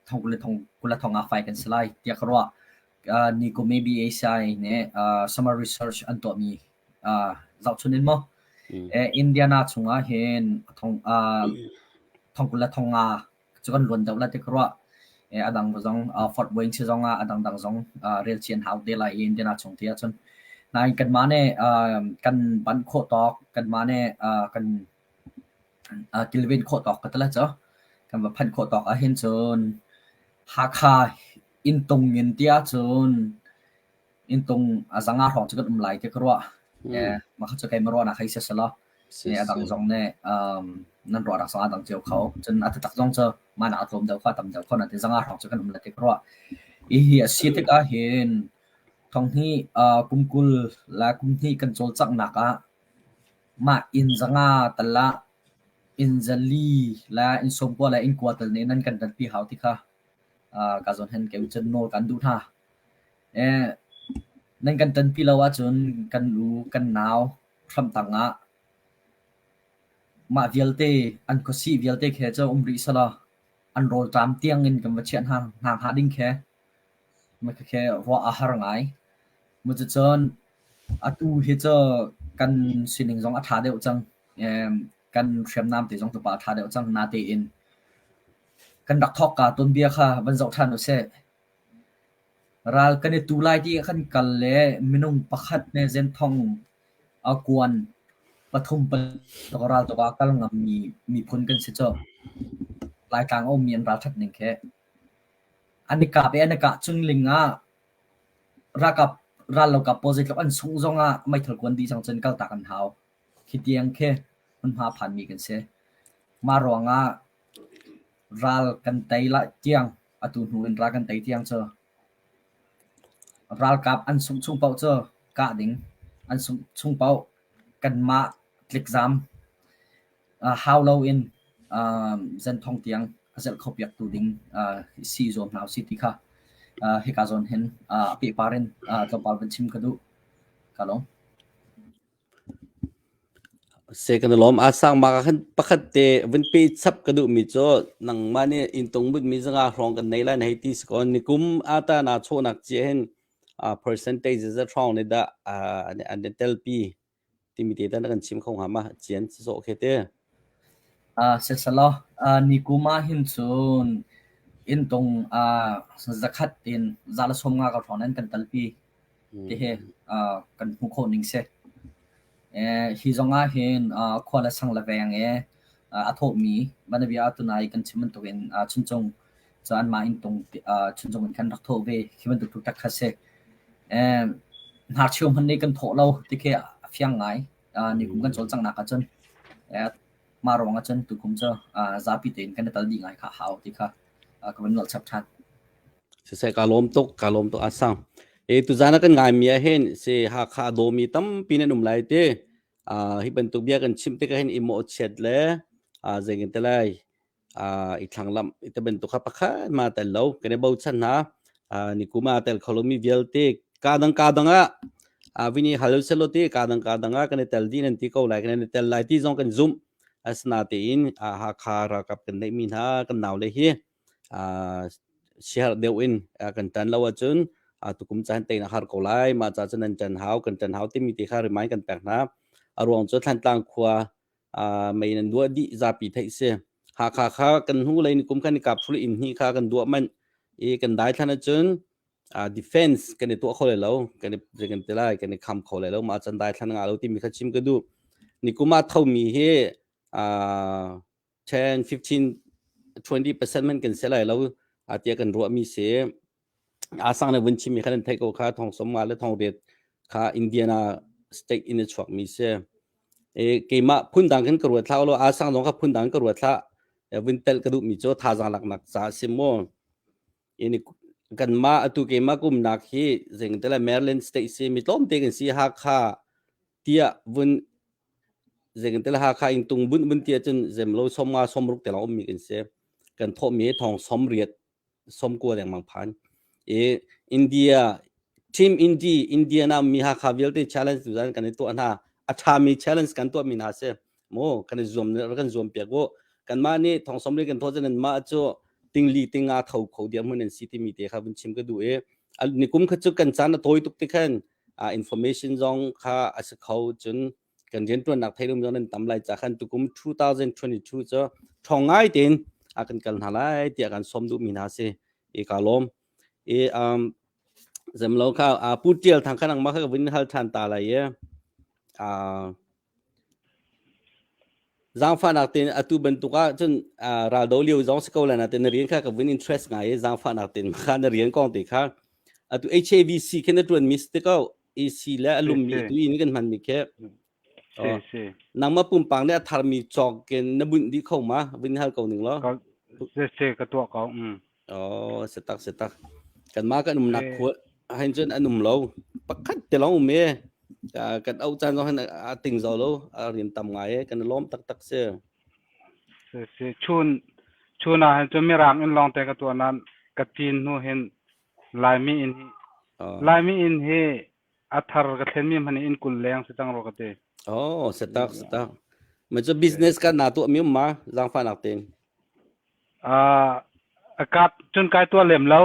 Thongkul le thongkul le thongnga fai kan si lai tiah ka ruah. Nikum i BACI nih summer research an tuahmi zohchun in maw Indiana chungah hin thongkul le thongnga cu kan luan deuh lai ti ka ruah. A dang zong Fort Wayne si zong ah a dangdang zong rel chih an hau te lai i Indiana chung ti ahcun. Nain kanmah nih kan banh khawh tawk, kanmah nih kan kilven khawh tawk ka ti lai cu. Kan va phanh khawh tawk ahhin cun Hakha inntung in ti ahcun inntung a zanga hrawng cu kan um lai ti ka ruah. Mah kha cu keimah ruahnak hei si selaw a dang zong nih nan ruahnak zong aa dang cio kho. Cun a taktak zong cu mah nak a tlawm deuh kho, a tam deuh kho nain zanga hrawng cu kan um lai ti ka ruah. Hihi a si tikah hin thonghnih kum 20 le kum hnih kan cawlcanghnak ah mah inn zanga tal ah. Inn zali le inn sawmkua le inn kua tal nih nan kan ratpi hau ti kha ka zawn hen kei cun nawl kan duh hna. Nan kan ṭanpi lo ahcun kan u kan nau hramtang ah mah vialte an khuasih vialte khe cu um rih selaw an rawlṭam tiang in kan va chiah hna hnga ding khi khi ruah a har ngai. Cuticun atu hi cu kan sining zong a ṭha deuh cang. Kan hriamnam te zong tupa a ṭha deuh cang. Natein kan rak thawkka tuanbia kha van zoh ṭhan usih. Ral kan i tu lai ti ah khan kal le minung pakhat nih zenthong a kuan pathum ral tuk ah kal ngammi miphun kan si cu. Laitlang a ummi an ralṭhat ning khi. An i kap i an i kah cungling ah ralkap rallokap pawl zeitluk an sungh zongah meithal kuan dih cang cun kaltak an hau. Khi tiang khi hmunhma a phanmi kan si. Mah ruangah ral kan tei lai tiang atu hnu in ral kan tei tiang cu ralkap an sungh chung paoh cu kah ding, an sungh chung paoh kanmah tlikzam hau loin zenthong tiang a zelh kho piaktu ding si zuam hna usih ti kha hika zawn hin a pehpar in tlawmpal van chim ka duh. Ka lawm. Se kan i lawm. A sangmak ah khan pakhat te vun pe chap ka duhmi cu nangmah nih inntung butmi zanga hrawng kan nei lai na hei ti si kaw nikum ata naa chawhnak cia hin percentage zat hrawng nih dah an i telpi timi te ta na kan chim kho hnga ma? Cian si sawh khe te. Sisalaw, nikum ah hin cun inntung zakhat in za le sawm nga ka hrawng nan kan telpi. Hihi kan hmuh khawh ning si. Hi zong ah hin khua le sang le veng i a thawhmi banabia tunai kan chim bantukin Chuncung cu anmah inntung Chuncung in khan rak thawh ve. Khi bantuk tuktak kha si. Hnarcheu hmanh nih kan thawh lo ti khi a fiang ngai. Nikum kan cawlcanghnak ahcun mah ruang ahcun tukum cu zapi tein kan i tal dih ngai kha a hau ti kha ka van nolh chap ṭhan. Siseh ka lawm tuk, ka lawm tuk asang. E tuzan ah kan ngaimi ah hin si Hakha a dawmi tampi nan um lai te. Hi bantuk bia kan chim tikah hin i mawhchiat le zei kan ti lai i thlanglamh i te bantuk kha pakhat ma tel lo kan i bochan hna. Nikum ah tel kho lomi vialte ka dang ka dang ah vini hal selo ti ka dang ka dang ah kan i tel dih nan ti ko lai kan i tel lai ti zong kan zumh. Asinatein Hakha ralkap kan neihmi hna kan naule hi siaherh deuh in kan ṭan lo ahcun tukum caan tein a har ko lai. Mah ca cun nan ṭan hau, kan ṭan hau timi ti kha remind kan pek hna. A ruang cu Thlantlang khua mei nan duah dih zapi theih si. Hakha kha kan hnu lei ni kum khan i kap thul inn hnih kha kan duah manh i kan dai thlan ahcun defense kan i tuah kho lai lo, kan i kan ti lai, kan i kham kho lai lo. Mah can dai thlan ngah lo timi kha chim ka duh. Ni kum ah thomi hi 10, 15, 20% man kan se lai lo tiah kan ruahmi si. Asang le vun chimmi kha nan theih ko kha thong som nga le thong riat kha Indiana state in a chuakmi si. E, keimah phundang khin ka ruat thla lo asang zong kha phundang ka ruat thla vun tel ka duhmi cu thazang laknak ca si mu. Ini kanmah atu keimah kumnak hi zing te le Maryland state si mi tlawmte kan si Hakha tiah vun Zeitintiah Hakha in tung bunh vun ti ahcun zemlo 50 60 te lawng ummi kan si. Kan thawhmi hi thong 80 90 lengmang phan. I India Team Indy Indiana mi Hakha vialte challenge tu zan kan i tuah hna. A ṭhami challenge kan tuahmi hna si. Mu kan i zuam kan zuam piak u. Kanmah nih thong 40 kan thawh cun nanmah cu tingli tinga tho kho dirhmun an si timi te kha vun chim ka duh i nikum kha cu kan caan a tawi tuk ti khan information zong kha a si kho cun kan rianṭuannak theilum zong nan tam lai ca khan tukum 2022 cu ṭhawng ngai tein a kan kal hna lai tiah kan sawm duhmi hna si i ka lawm i um zemlo kha pu tial thang khan angmah kha ka vun hal ṭhan ta lai i Zaangfahnak tein atu bantuk ah cun raldo lio zong si ko lai nain na rian kha ka vun interest ngai i zaangfahnak tein kha na rian kong te kha atu HAVC khi na ṭuanmi si ti ko AC le a lummi tu in kan hmanmi khi Si si. Nangmah pumpak nih a tharmi cawk in na bunh dih kho ma vun hal ko ning law. Si si ka tuah ko. Mm. Oh, si tak si tak. Kanmah kan umnak khua hin cun an um lo. Pakhat te lawng um e. Kan au caan zong hin a ting zo lo. A rian tam ngai e. Kan i lawm taktak si. Si si chun chun ah hin cun mirang inn lawng te ka tuah nain ka ṭin hnu hin Laimi inn hi Oh. Laimi inn hi a thar ka thlenmi hmanh hi inn 20 leng si cang rua ka ti. Oh, setak setak. Ma cu business kan na tuah mi um ma zaangfahnak tein. Uh, a kap cun kai tuah lem lo.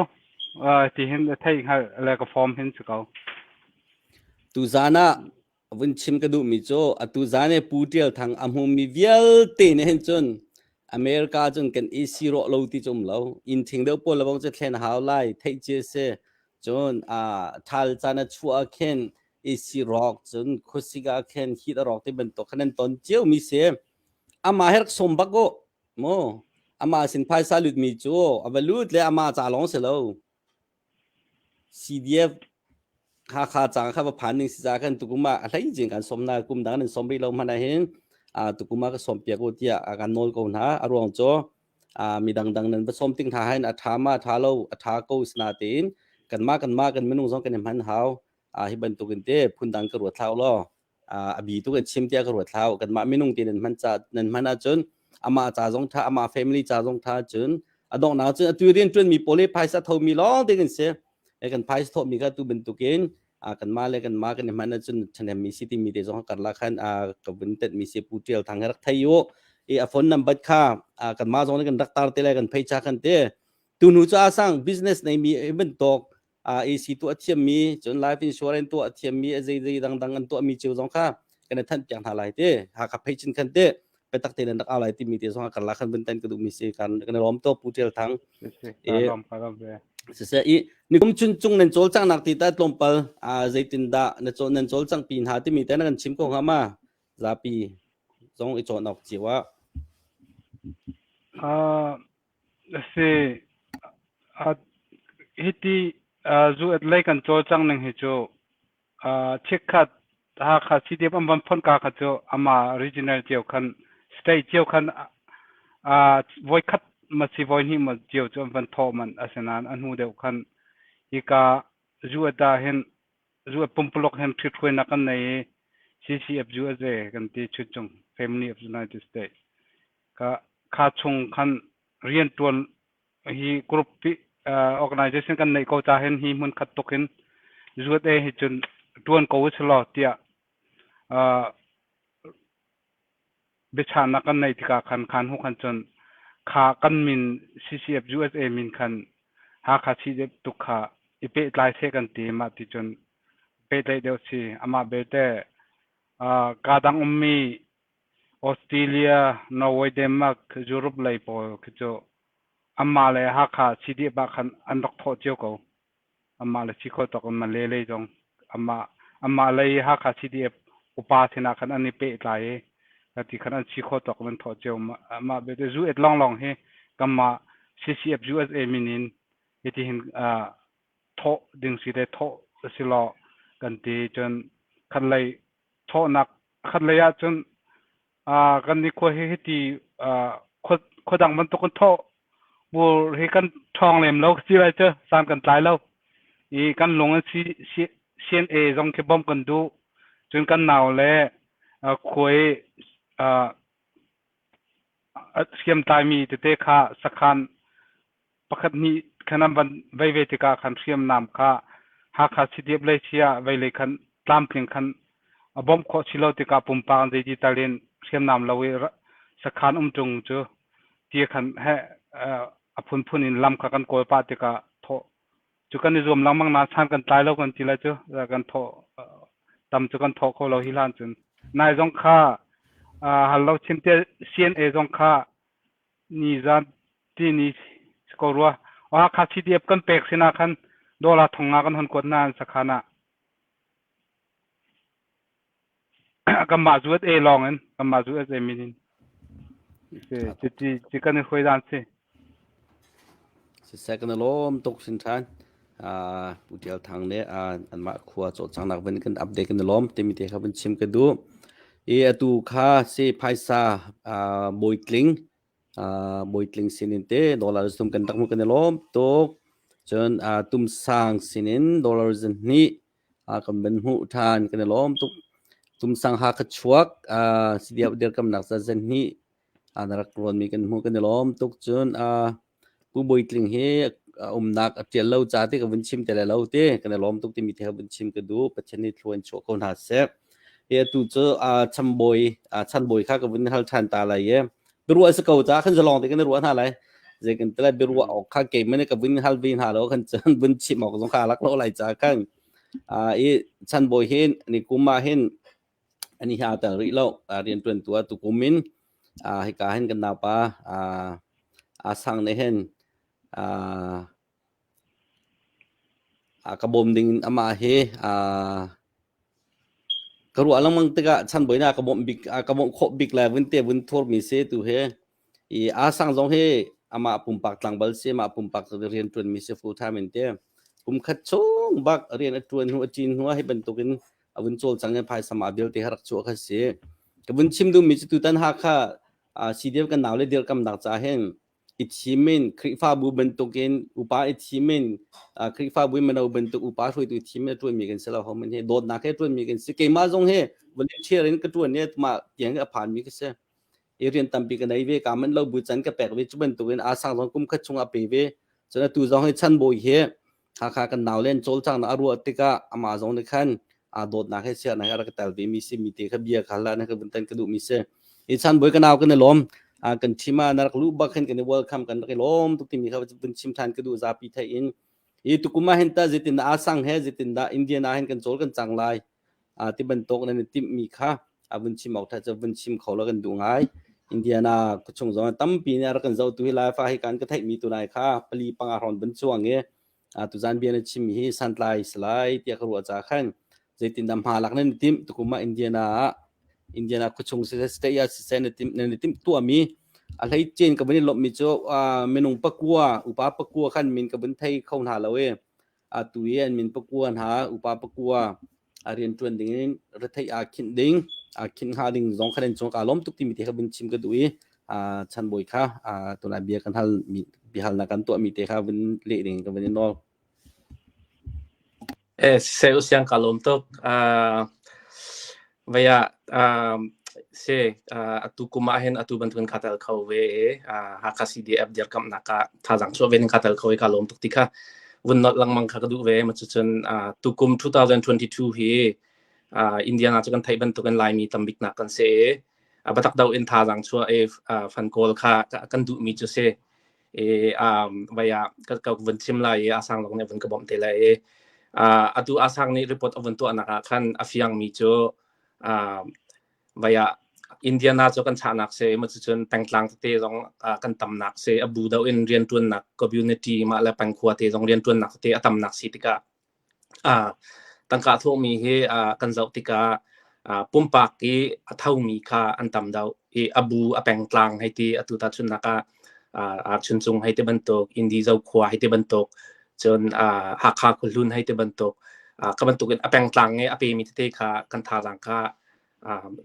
Uh, ti hin a theih hngalh le ka form hin si ko. Tu zan ah vun chim ka duhmi cu atu zan i Pu Tial Thang a hmumi vialte nih hin cun America cun kan i si rawh lo ti cu um lo. Inn thing deuh pawl lebang cu thlen hau lai theih cia si. Cun a ṭhal caan a chuah ah khin AC rawk cun khuasik ah khin heat a rawk ti bantuk khan an ton cio mi si. Amah hi rak sawm bak u mu. Amah sin phaisa lutmi cu a va lut le amah ca lawng si lo. CDF Hakha cang kha va phan ning si ca khan tukum ah a hlei cin kan som na kum dang nan som rih lo hmanh ah hin tukum ah ka som piak u tiah kan nawl ko hna a ruang cu mi dangdang nan va som ting hna hin a tha ma tha lo a tha ko sina tein kanmah kanmah kan minung zong kan i hman hau hi bantukin te phundang ka ruat thlau law a bi tu kan chim tiah ka ruat thlau kanmah minung te nan hman ca nan hman ahcun amah ca zong tha amah family ca zong tha cun a donghnak cun atu rian tuan mi pawl hi phaisa tho mi lawng te kan si e kan phaisa tho mi kha tu bantukin kanmah le kanmah kan i hman ahcun ṭhahnem mi si timi te zong karlak khan ka vun tet mi si Pu Ṭial Thang he rak thei u i a phone number kha kanmah zong nih kan rak tar te lai kan phei cha khan te tu hnu cu a sang business nei mi bantuk AC tuah thiammi cun life insurance tuah thiammi a zei zei dangdang an tuahmi cio zong kha kan i thanh piak hna lai te Hakha phei chin khan te biatak te nan rak au lai timi te zong kan la khan vun tan ka duhmi si kan kan lawm to Pu Ṭial Thang siseh i nikum chun cung nan cawlcanghnak ti ta tlawmpal zeitin dah na cawl nan cawlcang pi hna timi te na kan chim ko hnga ma zapi zong i cawn awk cio ah Si. Hiti zu at lei kan cawlcang ning hi cu chikkhat Hakha CDF an van phon ka kha cu ama regional cio khan state cio khan voikhat ma si voi hnih ma cio cu an van thawh man asinain a hnu deuh khan hika zu at ah hin zu at pumpuluk hin ṭhithruainak kan nei i CCF USA kan ti Chuncung Family of United States ka kha chung khan rianṭuan hi group organization kan neih ko ca hin hi hmun khat tuk hin zuat e hi cun ṭuan ko u law tiah biachahnak kan neih tikah khan khan hu khan cun kha kan min CCF USA min khan Hakha CDF tuk kha i pehtlai seh kan ti mah ti cun pehtlaih deuh si amah belte ka dang ummi Australia, Norway, Denmark, Europe lei pawl khi cu anmah le Hakha CDF ah khan an rak thawh cio ko. Anmah le si kho tawk in Malay lei zong anmah anmah lei Hakha CDF upa sinah khan an i pehtlai i ti khan an si kho tawk in an thawh cio. Mah belte zu et lawnglawng hi kanmah CCF USA min in hitihin uh, thawh ding si le thawh si law kan ti cun khat lei thawhnak khatlei ahcun kan nikhua hi hiti khua dang bantuk in thawh bur hi kan ṭhawng lem lo si lai cu san kan tlai lo i kan lung in CNA zong khi bawmh kan duh cun kan nau le khuai hriamtlaimi tete kha sakhan pakhat hnih khan an van vei ve tikah khan hriamnam kha Hakha CDF lei si ah vei lei khan tlamtling khan a bawmh khawh si lo tikah pumpak an zeiti tal in hriamnam lo i sakhan um ṭung cu ti khan he a phunphun in lam kha kan kawl pah tikah thawh cu kan i zuam lengmang nain san kan tlai lo kan ti lai cu kan thawh tam cu kan thawh kho lo hi hlan cun nai zong kha hal lo chim te CNA zong kha nizan tini si ko rua. Hakha CDF kan pek sinah khan dollar 500 kan hon kuat hna an sakhan ah. Kanmah zuat e lawng in kanmah zuat e min in. Si ti ti kan i hruai dan si. Siseh kan i lawm tuk sin ṭhan. Pu Tial Thang nih anmah khua cawlcanghnak van kan update kan i lawm timi te kha van chim ka duh. I atu kha si phaisa bawitling bawitling sinin te dollar zum kan rak hmuh kan i lawm tuk. Cun tumsang sinin dollar zahnih kan van hmuh ṭhan kan i lawm tuk. Tumsang ha ka chuak CDF dirkamnak za zahnih. Na rak rawnmi kan hmuh kan i lawm tuk. Cun Pu Bawi Tling hi a umnak a ṭial lo ca te ka vun chim te lai lo te kan i lawm tuk timi te ka vun chim ka duh. Pathian nih thlua in chuah ko hna seh. Hi atu cu chambawi chanbawi kha ka vun hal ṭhan ta lai i biaruah si ko ca khan zalong te kan i ruah hna lai. Zei kan tila biaruah awk kha keimah nih ka vun hal ve hna lo khan cun vun chim awk zong kha lak lo lai ca khan i chanbawi hin ni kum ah hin ani hi aa tel rih lo. Rianṭuantu ah tukum in hika hin kan naupa aa sang nih hin ka bawm ding in amah hi ka ruah lengmang tikah chanbawi na ka bawmh bik ka bawmh khawh bik le vun te vun thurmi si tu hi. I aa sang zong hi amah pumpak tlangval si, amah pumpak rian ṭuanmi si full time in te. Kum khat chung bak rian a ṭuan hnu a ṭin hnu ah hi bantukin a vun cawlcang i phaisa mah vialte ha rak chuah kha si. Ka vun chim duhmi cu tutan Hakha CDF kan nau le dirkamnak ca hin i thim in Khrihfabu bantukin upa i thim in Khrihfabu in mino bantuk upa hruaitu i thim in a ṭuanmi kan si lo ho man hi dawtnak he ṭuanmi kan si. Keimah zong hi volunteer in ka ṭuan i mah tiang a phanmi ka si. I rian tampi ka nei ve ka man lo bu can ka pek ve cu bantukin aa sang zong kum khat chung a pe ve. Cun atu zong hi chan bawi hi Hakha kan nau len cawlcanghnak a ruah tikah amah zong nih khan aa dawtnak he siarnak he a rak tel ve mi si mi te kha bia kha la na ka vun tan ka duh mi si. Hi chan bawi ka nau kan i lawm. Kan team ah na rak luh bak khan kan i welcome kan rak i lawm tuk timi kha vun chim than ka duh zapi thei in. Hi tukum ah hin ta zeitin dah asang he zeitin dah Indian ah hin kan cawl kan cang lai. Ti bantuk nan i timh mi kha a vun chim awk tha cu vun chim kho la kan duh ngai. Indiana khuachung zong tampi nih a rak kan zohtu hi Laifa hi kan ka theih mi tu nai kha pali panga hrawn vun chuang i tuzan bia na chim hi santlai salai tiah ka ruah ca khan zeitindah hma lak nan i timh tukum ah Indiana ah Indiana khuachung siseh state ah siseh na timh nan i timh tuahmi a hlei cin ka vun i lawmhmi cu minung pakua upa pakua khan min ka vun thei kho hna lo i atu i an min pakua hna upa pakua a rianṭuan ding in retheih aa khinh ding aa khinh hnga ding zong kha nan cung kaa lawm tuk timi te kha vun chim ka duh i chanbawi kha tunai bia kan hal mi biahalnak kan tuah mi te kha vun leh ding ka vun i nawl. Eh, siseh usiang ka lawm tuk. Vaya se atu kum ah hin atu bantukin ka tel kho ve i Hakha CDF dirkamhnak ah thazaang chuah ve ning ka tel kho i ka lawm tuk ti kha vun nolh lengmang kha ka duh ve. Cucun tukum 2022 hi Indiana cu kan theih bantukin Laimi tambiknak kan si i biatak do in thazaang chuah i fan kawl kha kan duhmi cu si. I vaya ka vun chim lai i Asang lawng nih vun ka bawmh te lai i atu Asang nih report a vun tuahnak ah khan a fiangmi cu Vai ah Indiana cu kan chahnak si i cucun pengtlang tete zong kan tamnak si. A bu deuh in rianṭuannak community mah le pengkhua te zong rianṭuannak tete a tamnak si tikah tangka thawhmi hi kan zoh tikah pumpak i a thomi kha an tam deuh i a bu a pengtlang hei ti atu tahchunhnak ah Chuncung hei ti bantuk, Indi Zokhua hei ti bantuk, cun Hakha khuahlun hei ti bantuk, ka bantukin a pengtlang i a pemi tete kha kan thazaang kha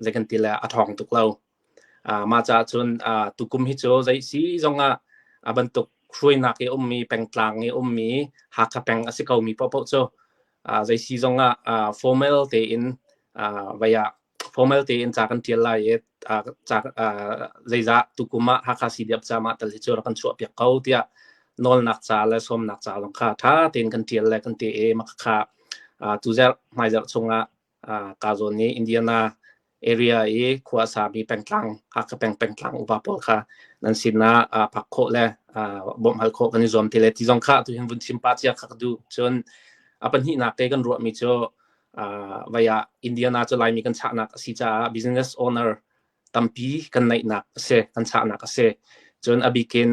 zei kan ti le a ṭhawng tuk lo. Mah caah cun tukum hi cu zei si zongah a bantuk hruainak i ummi pengtlang i ummi Hakha peng a si komi paohpaoh cu zei si zongah formal tein vei ah formal tein ca kan ṭial lai i ca zeizah tukum ah Hakha CDF ca mah tal hi cu rak kan chuahpiak ko tiah nawlnak ca le sawmnak ca zong kha ṭha tein kan ṭial le kan ti i mah khakha tuzarh hmaizarh chungah Ka zawn i Indiana area i khua a sami pengtlang Hakha peng pengtlang upa pawl kha nan sinah phak khawh le bawmh hal khawh kan i zuam te le ti zong kha atu hin vun chim pah cia kha ka duh. Cun a pahnihnak te kan ruahmi cu vai ah Indiana cu Laimi kan chahnak a si caah business owner tampi kan neihnak a si, kan chahnak a si. Cun a bikin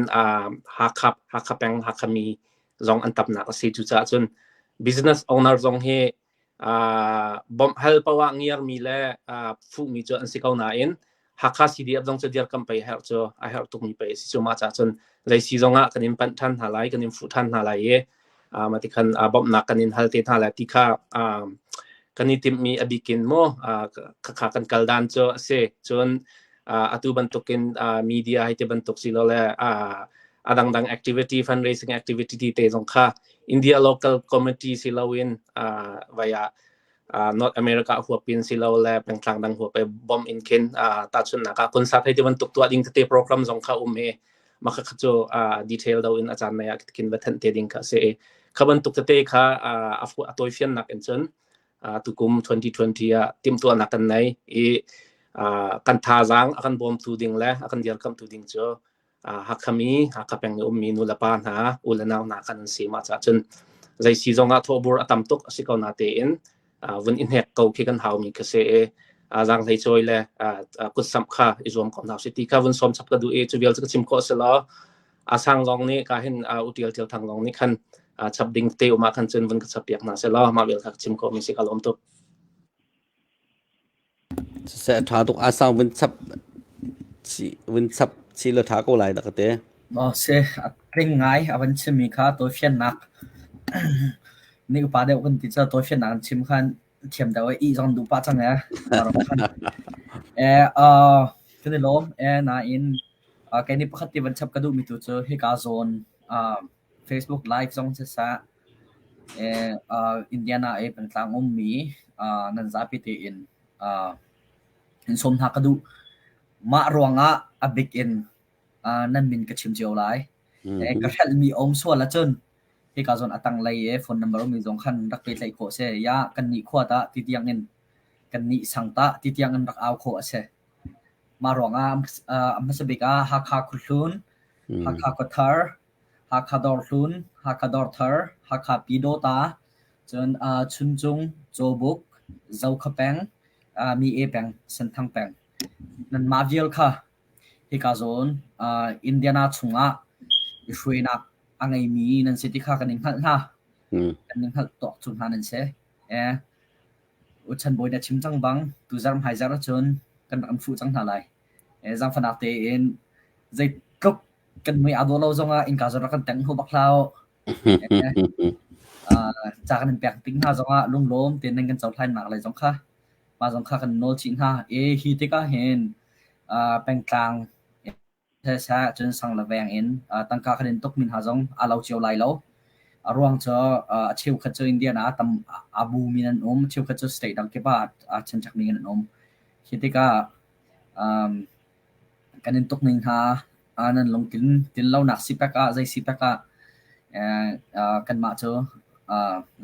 Hakha, Hakha peng, Hakha mi zong an tamnak a si. Cucaah cun business owner zong hi Bawmh hal paoh ah ngiarmi le fuhmi cu an si ko nain Hakha CDF zong cu dirkamh pei a herh cu a herh tukmi pei a si cu. Mah caah cun zei si zong ah kan in panh ṭhan hna lai, kan in fuh ṭhan hna lai i mah ti khan bawmhnak kan in hal te hna lai ti kha kan i timhmi a bik in maw khakha kan kal dan cu a si. Cun atu bantukin media hei ti bantuk silole a dangdang activity fundraising activity te zong kha India local committee si loin vai ah. North America huapin silole pengtlang dang huap bom in khin tahchunhnak ah concert hei ti bantuk tuah ding tete program zong kha um i mah kha cu detail do in a caan nai ah khin va thanh te ding kha si i kha bantuk tete kha a tawifiannak in cun tukum 2020 ah timhtuahnak kan nei i kan thazaang a kan bawmtu ding le a kan dirkamhtu ding cu Hakha mi, Hakha peng i ummi nulepa hna, u le nau hna khan an si. Mah caah cun zei si zongah thawhbur a tam tuk a si ko na tein vun i hnek ko khi kan haumi kha si i zaanghlei cawi le kutsamh kha i zuam ko hna usih ti kha vun sawm chap ka duh i cu vial cu ka chim khawh a si lo. A sang zong nih ka hin u Tial Tial Thang zong nih khan chap ding te um ah khan cun vun ka chap piak hna seh law mah vial kha ka chim khawhmi si ka lawm tuk. Siseh a ṭha tuk. A sang vun chap chih vun chap chih law ṭha ko lai dah ka ti. Maw si, a tling ngai a van chimmi kha tawifiannak nih upa deuh kan ti cu tawifiannak an chim khan thiam deuh i ih zong duh pah cang ee. Eh, uh, kan i lawm eh nain uh, kei nih pakhat ti van chap ka duhmi tu cu hika zawn uh, Facebook live zong siseh eh, uh, Indiana i pengtlang ummi uh, nan zapi tein uh, in sawm hna ka duh. Mah ruangah a bik in uh, nan min ka chim cio lai. Eh, ka hrelhmi a um sual ahcun hika zawn a tanglei i phone number ummi zong khan rak pehtlaih khawh a si. Ya, kan nih khua tah ti tiang in kan nih sang tah ti tiang in rak au khawh a si. Mah ruangah a hmasa bik ah Hakha Khuahlun, Hakha Khuathar, Hakha Dawrhlun, Hakha Dawrthar, Hakha Pyidawta, cun Chuncung, Cawbuk, Zokhua peng, Mi-e peng, Senthang peng. Nanmah vial kha hika zawn Indiana chungah i hruainak a ngeimi nan si ti kha kan in hngalh hna. Kan in hngalh tawk cu hna nan si. Eh, Uchan bawi na chim cang bang tuzarh hmaizarh ahcun kan rak in fuh cang hna lai. Eh, zaangfahnak tein zeitluk kan mui aa dawh lo zongah innka zawn rak kan teng hnu bak hlah u. Eh, ca kan in pek tik hna zongah lunglawm tein nan kan cohlannak lei zong kha mah zong kha kan nawl chih hna. E hi tikah hin pengtlang Seh cun sang le veng in tangka kan in tukmi hna zong aa lo cio lai lo. A ruang cu a cheukhat cu Indian ah tam aa bumi an um, cheukhat cu state dang kip ah aa ṭhenṭhekmi an um. Khi tikah um, kan in tuk ning hna nan lungtlin tlin lonak sipek ah zei sipek ah kanmah cu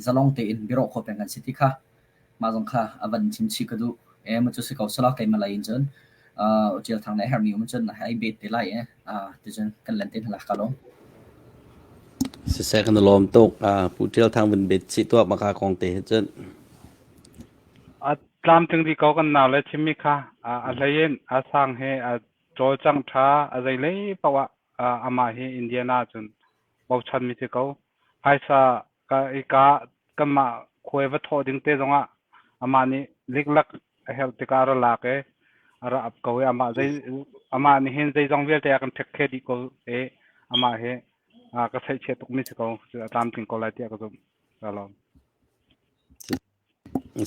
zalong tein biarawh khawh peng kan si ti kha Mah zong kha a van chim chih ka duh. E ma cu si ko sala keimah lei in cun Tial Thang nih a herhmi um cun ai bet te lai e ticun kan len te hna ka lawm. Siseh kan lawm tuk. Pu Tial Thang vun bet chih tuah maka kong te he cun. A tlamtling dih ko kan nau le chimmi kha a hlei in a sang he a cawlcang ṭha a zeilei paoh ah amah hi Indiana cun bochanmi si ko. Phaisa ka ika kanmah khuai va thawh ding te zongah amah nih liklak a herh tikah a ra lak i a ra ap ko i amah zei amah nih hin zeizong vialte a kan ṭhekṭhe dih ko i amah hi ka saihchiat tukmi si ko a tlamtling ko lai tiah ka zumh. Ka lawm.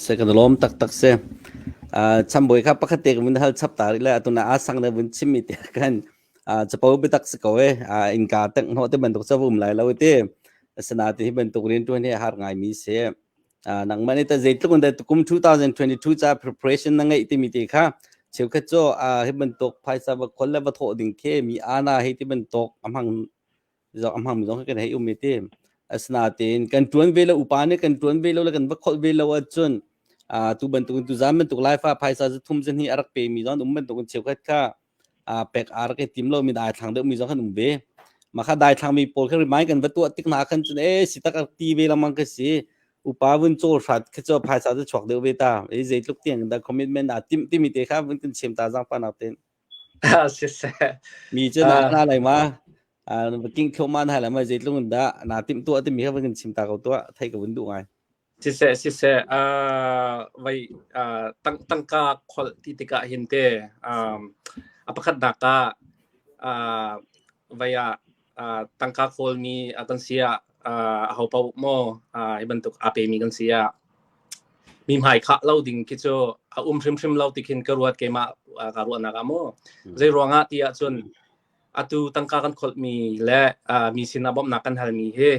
Se kan lawm taktak si. Chambawi kha pakhat te ka vun hal chap ta rih le atuna a sang na vun chim mi te khan capo biatak si ko e innka tengh hnawh te bantuk ca um lai lo ti asina ti hi bantuk rian tuan hi har ngai mi si. Nangmah nih ta zeitluk in dah kum 2022 ca preparation na ngeih timi te kha cheukhat cu hi bantuk phaisa va khol le va thawh ding khi mi ana hi ti bantuk a hmang a hmangmi zong kan hei um i ti. Asinain kan ṭuan ve lo upa nih kan ṭuan ve lo le kan va kholh ve lo ahcun tu bantukin tuzaan bantuk Laifa phaisa zu thum zan hi a rak pemi zong an um bantukin cheukhat kha pek aa rak i tim lomi daithlang deuhmi zong kan um ve. Mah kha daithlangmi pawl kha remind kan va tuah tik hna khan cun ee si tak a ti ve lengmang ka si. Upa vun cawl hrat khi cu phaisa cu chuak deuh ve ta. I zeitluk tiang dah commitment aa timh timi te kha vun kan chim ta zaangfahnak tein. Siseh. Mi cu na na lai ma king thluahmah na lai ma zeitluk in dah naa timh tuah timi kha van kan chim ta ko tuah thei ka vun duh ngai. Siseh siseh vai tang tangka kholh ti tikah hin te a pakhatnak ah vai ah tangka khawlmi kan si ah aho paoh maw hi bantuk aa pemi kan si ah mi hmai khah lo ding khi cu a um hrimhrim lo ti khin ka ruat keimah ka ruahnak ah maw zei ruangah ti ahcun atu tangka kan kholhmi le mi sinah bawmhnak kan halmi hi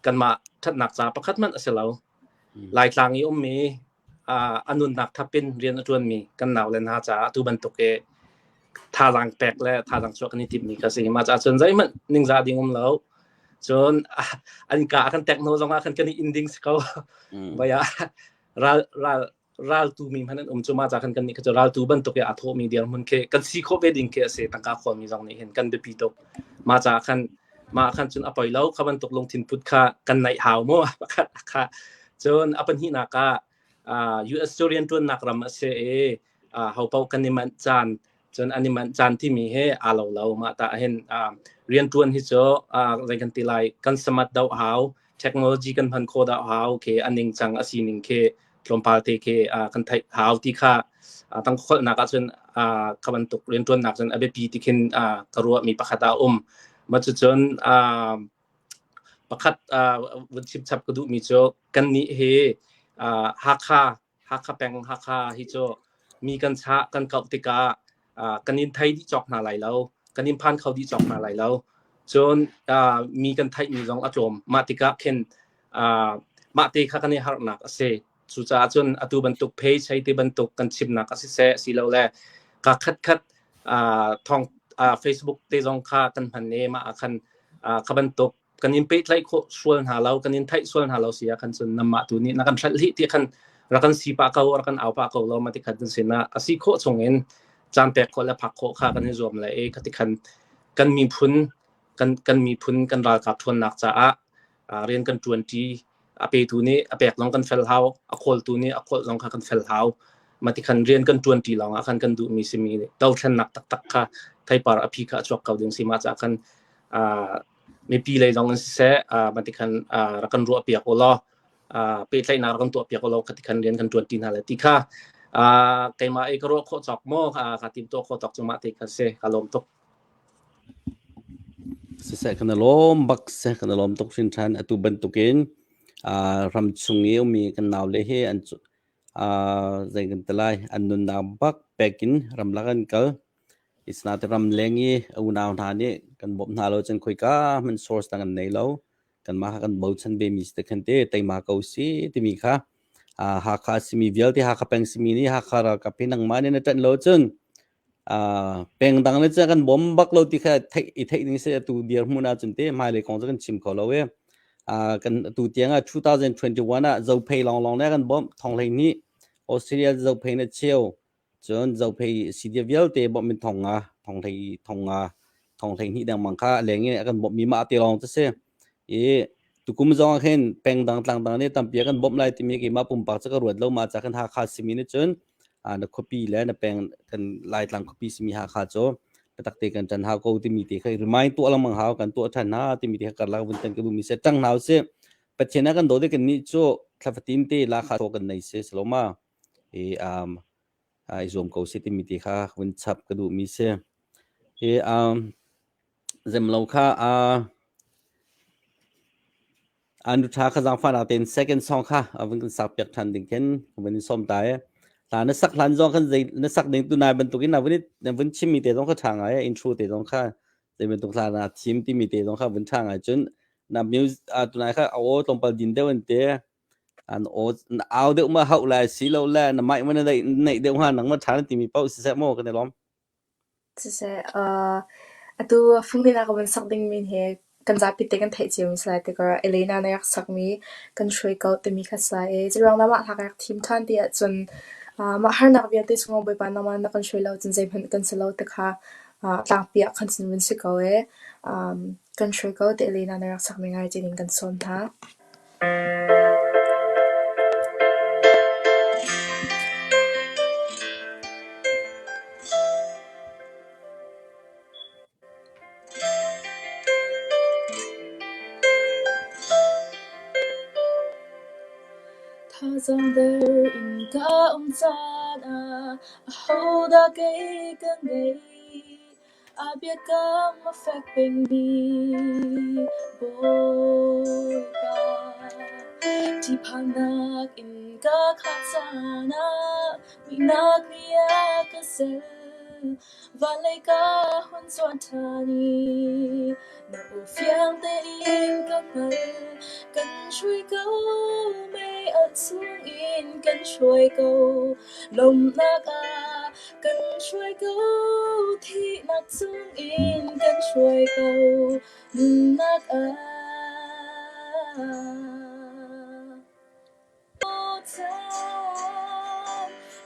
kanmah ṭhatnak ca pakhat hmanh a si lo. Laitlang i ummi a nunnak thap in rian a ṭuanmi kan naule hna caah atu bantuk i thazaang pek le thazaang chuah kan i timhmi kha si. Mah caah cun zeihmanh ningzah ding um lo. Cun an ka a kan tek hnu zongah khan kan i in ding si ko. Vai ah ral ral raltu mi hmanh an um cu mah ca khan kan nih kha cu raltu bantuk i aa thawhmi dirhmun khi kan si khawh ve ding khi a si tangka khawlmi zong nih hin kan biapi tuk mah ca khan mah khan cun a poi lo kha bantuk lungthin put kha kan naih hau mu pakhat kha cun a pahnihnak ah US cu rianṭuannak ram a si i ho paoh kan i manh caan cun an i manh caan timi he aa lo lo mah ta hin rianṭuan hi cu zei kan ti lai kan samat doh hau technology kan hman khawh dah hau khi a ningcang a sining khi tlawmpal te khi kan theih hau ti kha tangkholhnak ahcun kha bantuk rianṭuannak cun a biapi ti khin ka ruahmi pakhat ah a um. Mah cucun pakhat vun chim chap ka duhmi cu kannih hi Hakha Hakha peng Hakha hi cu mi kan chah kan kauh tikah kan in thei dih cawk hna lai lo kan in phan kho dih cawk hna lai lo cun mi kan theihmi zong a tlawm mah tikah khin mah te kha kan i harnak a si cucaah cun atu bantuk page hei ti bantuk kan chimnak a siseh silole ka khat khat thong Facebook te zong kha kan hman i mah ah khan kha bantuk kan in pehtlaih khawh sual hna lo kan in theih sual hna lo si ah khan cun namah tu nih na kan hrelh hi ti khan rak kan si pah ko rak kan au pah ko lo ma ti khan sin ah a si khawh chung in caan pek khawh le phak khawh kha kan i zuam le e khati khan kan miphun kan kan miphun kan ralkap ṭhawnnak caah rian kan ṭuanṭi a petu nih a pek zong kan fel hau a khawltu nih a khawlh zong kha kan fel hau mati khan rian kan ṭuanṭi lawng ah khan kan duhmi simi dothlennak taktak kha theipar a phi kha a chuak ko ding si ma ca khan mipi lei zong in siseh mati khan rak kan ruah piak u law pehtlaihnak rak kan tuah piak u law khati khan rian kan ṭuan ti hna le ti kha keimah i ka ruah khawh cawk maw ka tim tuah khawh tawk cu mah te kha si ka lawm tuk. Siseh kan lawm bak se kan lawm tuk hrinhran atu bantukin ram chung i ummi kan naule hi an zei kan ti lai an nunnak bak pek in ramlak an kal Isnate ramleng i a unau hna nih kan bawmh hna lo cun khoika hmanh source dang an nei lo. Kanmah kha kan bochan vemi si te khan te teima ko si timi kha Hakha simi vialte Hakha peng simi nih Hakha ralkap hi nangmah nih na ṭanh lo cun peng dang le cun kan bawm bak lo ti kha theih i theih ding si atu dirhmun ahcun te hmailei kong cu kan chim kho lo i kan atu tiang ah 2021 ah Zophei lawnglawng le kan bawmh thong 12 Australia Zophei na cheu Cun Zophei sidia vialte bawmh in thong nga, thong hlei thong nga, thong 12 dengmang kha a leng in a kan bawmhmi mah te lawng cu si. I tukum zong ah khin peng dang tlang dang nih tampi a kan bawmh lai timi keimah pumpak cu ka ruat lo mah ca khan Hakha simi nih cun na khuapi le na peng kan Laitlang khuapi simi Hakha cu biatak te kan ṭan hau ko timi te kha remind tuah lengmang hau kan tuah ṭhan hna timi te kha karlak vun tan ka duhmi si ṭang hna usih. Pathian a kan dawt i kannih cu thlafatin te lakha thaw kan nei si saloma. I i zuam ko seh timi ti kha vun chap ka duhmi si. Hi zemlo kha anu ṭha kha zaangfahnak tein second song kha a vun kan sak piak ṭhan ding khin ka vun in sawm ta i hla na sak hlan zong khan zei na sak ding tu nai bantukin na vun na vun chimmi te zong kha ṭha ngai intro te zong kha zei bantuk hla na thim timi te zong kha vun ṭha ngai cun na music tunai kha a aw tlawmpal din deuh an te An aw na au deuh ma hauh lai si lo le na mic ma na neih deuh hnga nangmah ṭha na timi paoh siseh maw kan i lawm. Siseh, atu funghlin ah ka van sak dingmi hi kan zapi te kan theih ciomi si lai tikah Elena na rak sakmi kan hruai ko timi kha si lai i curuang lam ah hla ka rak thim ṭhan ti ahcun mah harnak vialte chungah Bawipa nangmah na kan hruai lo cun zeihmanh kan si lo ti kha tlangpi ah khan cun vun si ko ee. Kan hruai ko ti Elena na rak sakmi ngai ding kan sawm hna. Thazaang der in ka um caan ah ahodah kei ka ngei? A biakam a fek pengmi Bawipa. Ṭihphannak in ka khah caan ah muihnak nih a ka zelh. Van lei ka hun cuan ṭhan i. Na aw fiang tein ka hngalh, kan hruai ko, mei alh chungin kan hruai ko. Lawmhnak ah kan hruai ko, thihnak chungin kan hruai ko. Nunnak ah.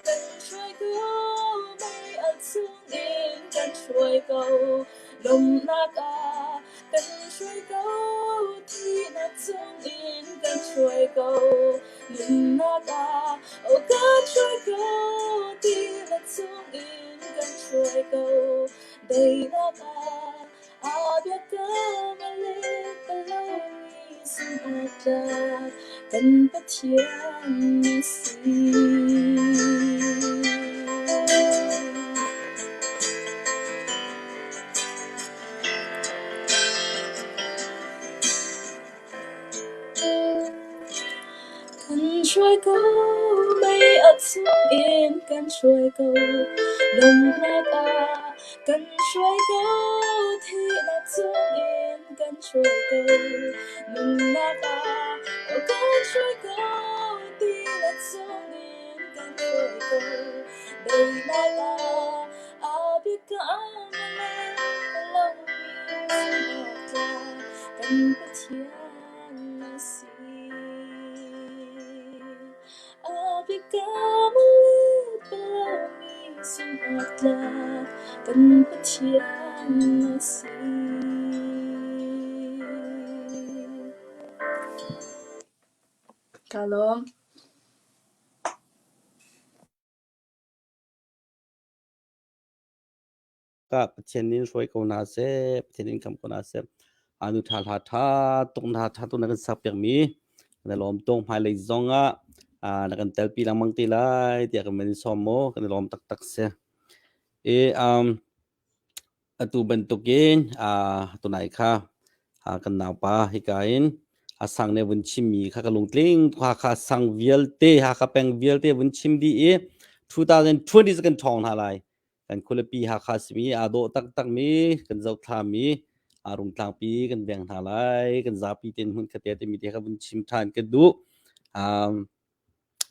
Kan hruai ko, mei alh chungin kan hruai ko. Lawmhnak ah kan hruai ko, thihnak chungin kan hruai ko. Nunnak ah aw kan hruai ko, tilet chungin kan hruai ko. Daihnak ah Aa biakam a let bal lomi zumhawktlak kan Pathian na si. Kan hruai ko, mei alh chungin kan hruai ko, lawmhnak ah kan hruai ko, thihnak chungin kan hruai ko, nunnak ah kan hruai ko, tilet chungin kan hruai ko, daihnak ah aa biakam a let lomi zumhawktlak kan Pathian na si. A biakam a let lomi zumhawktlak kan Pathian na si. Ka lawm. Ka Pathian nih hruai ko hna seh, Pathian nih kham ko hna seh. Anu tha hla tha tuk na tha tuk na kan sak piak mi na lawm tung hmailei zong ah na kan telpi lengmang te lai tiah kan van in sawm mu kan i lawm taktak si. I um, atu bantukin uh, tunai kha uh, kan naupa hika in a sang ne vun chimmi kha ka lungtling Hakha sang vialte Hakha peng vialte vun chim dih i 2020 kan ṭhawng hna lai kan khualipi Hakha simi aa dawh taktakmi kan zohthlami aa rungtlangpi kan veng hna lai kan zapi ten hmun khate timi te kha vun chim ṭhan ka duh um,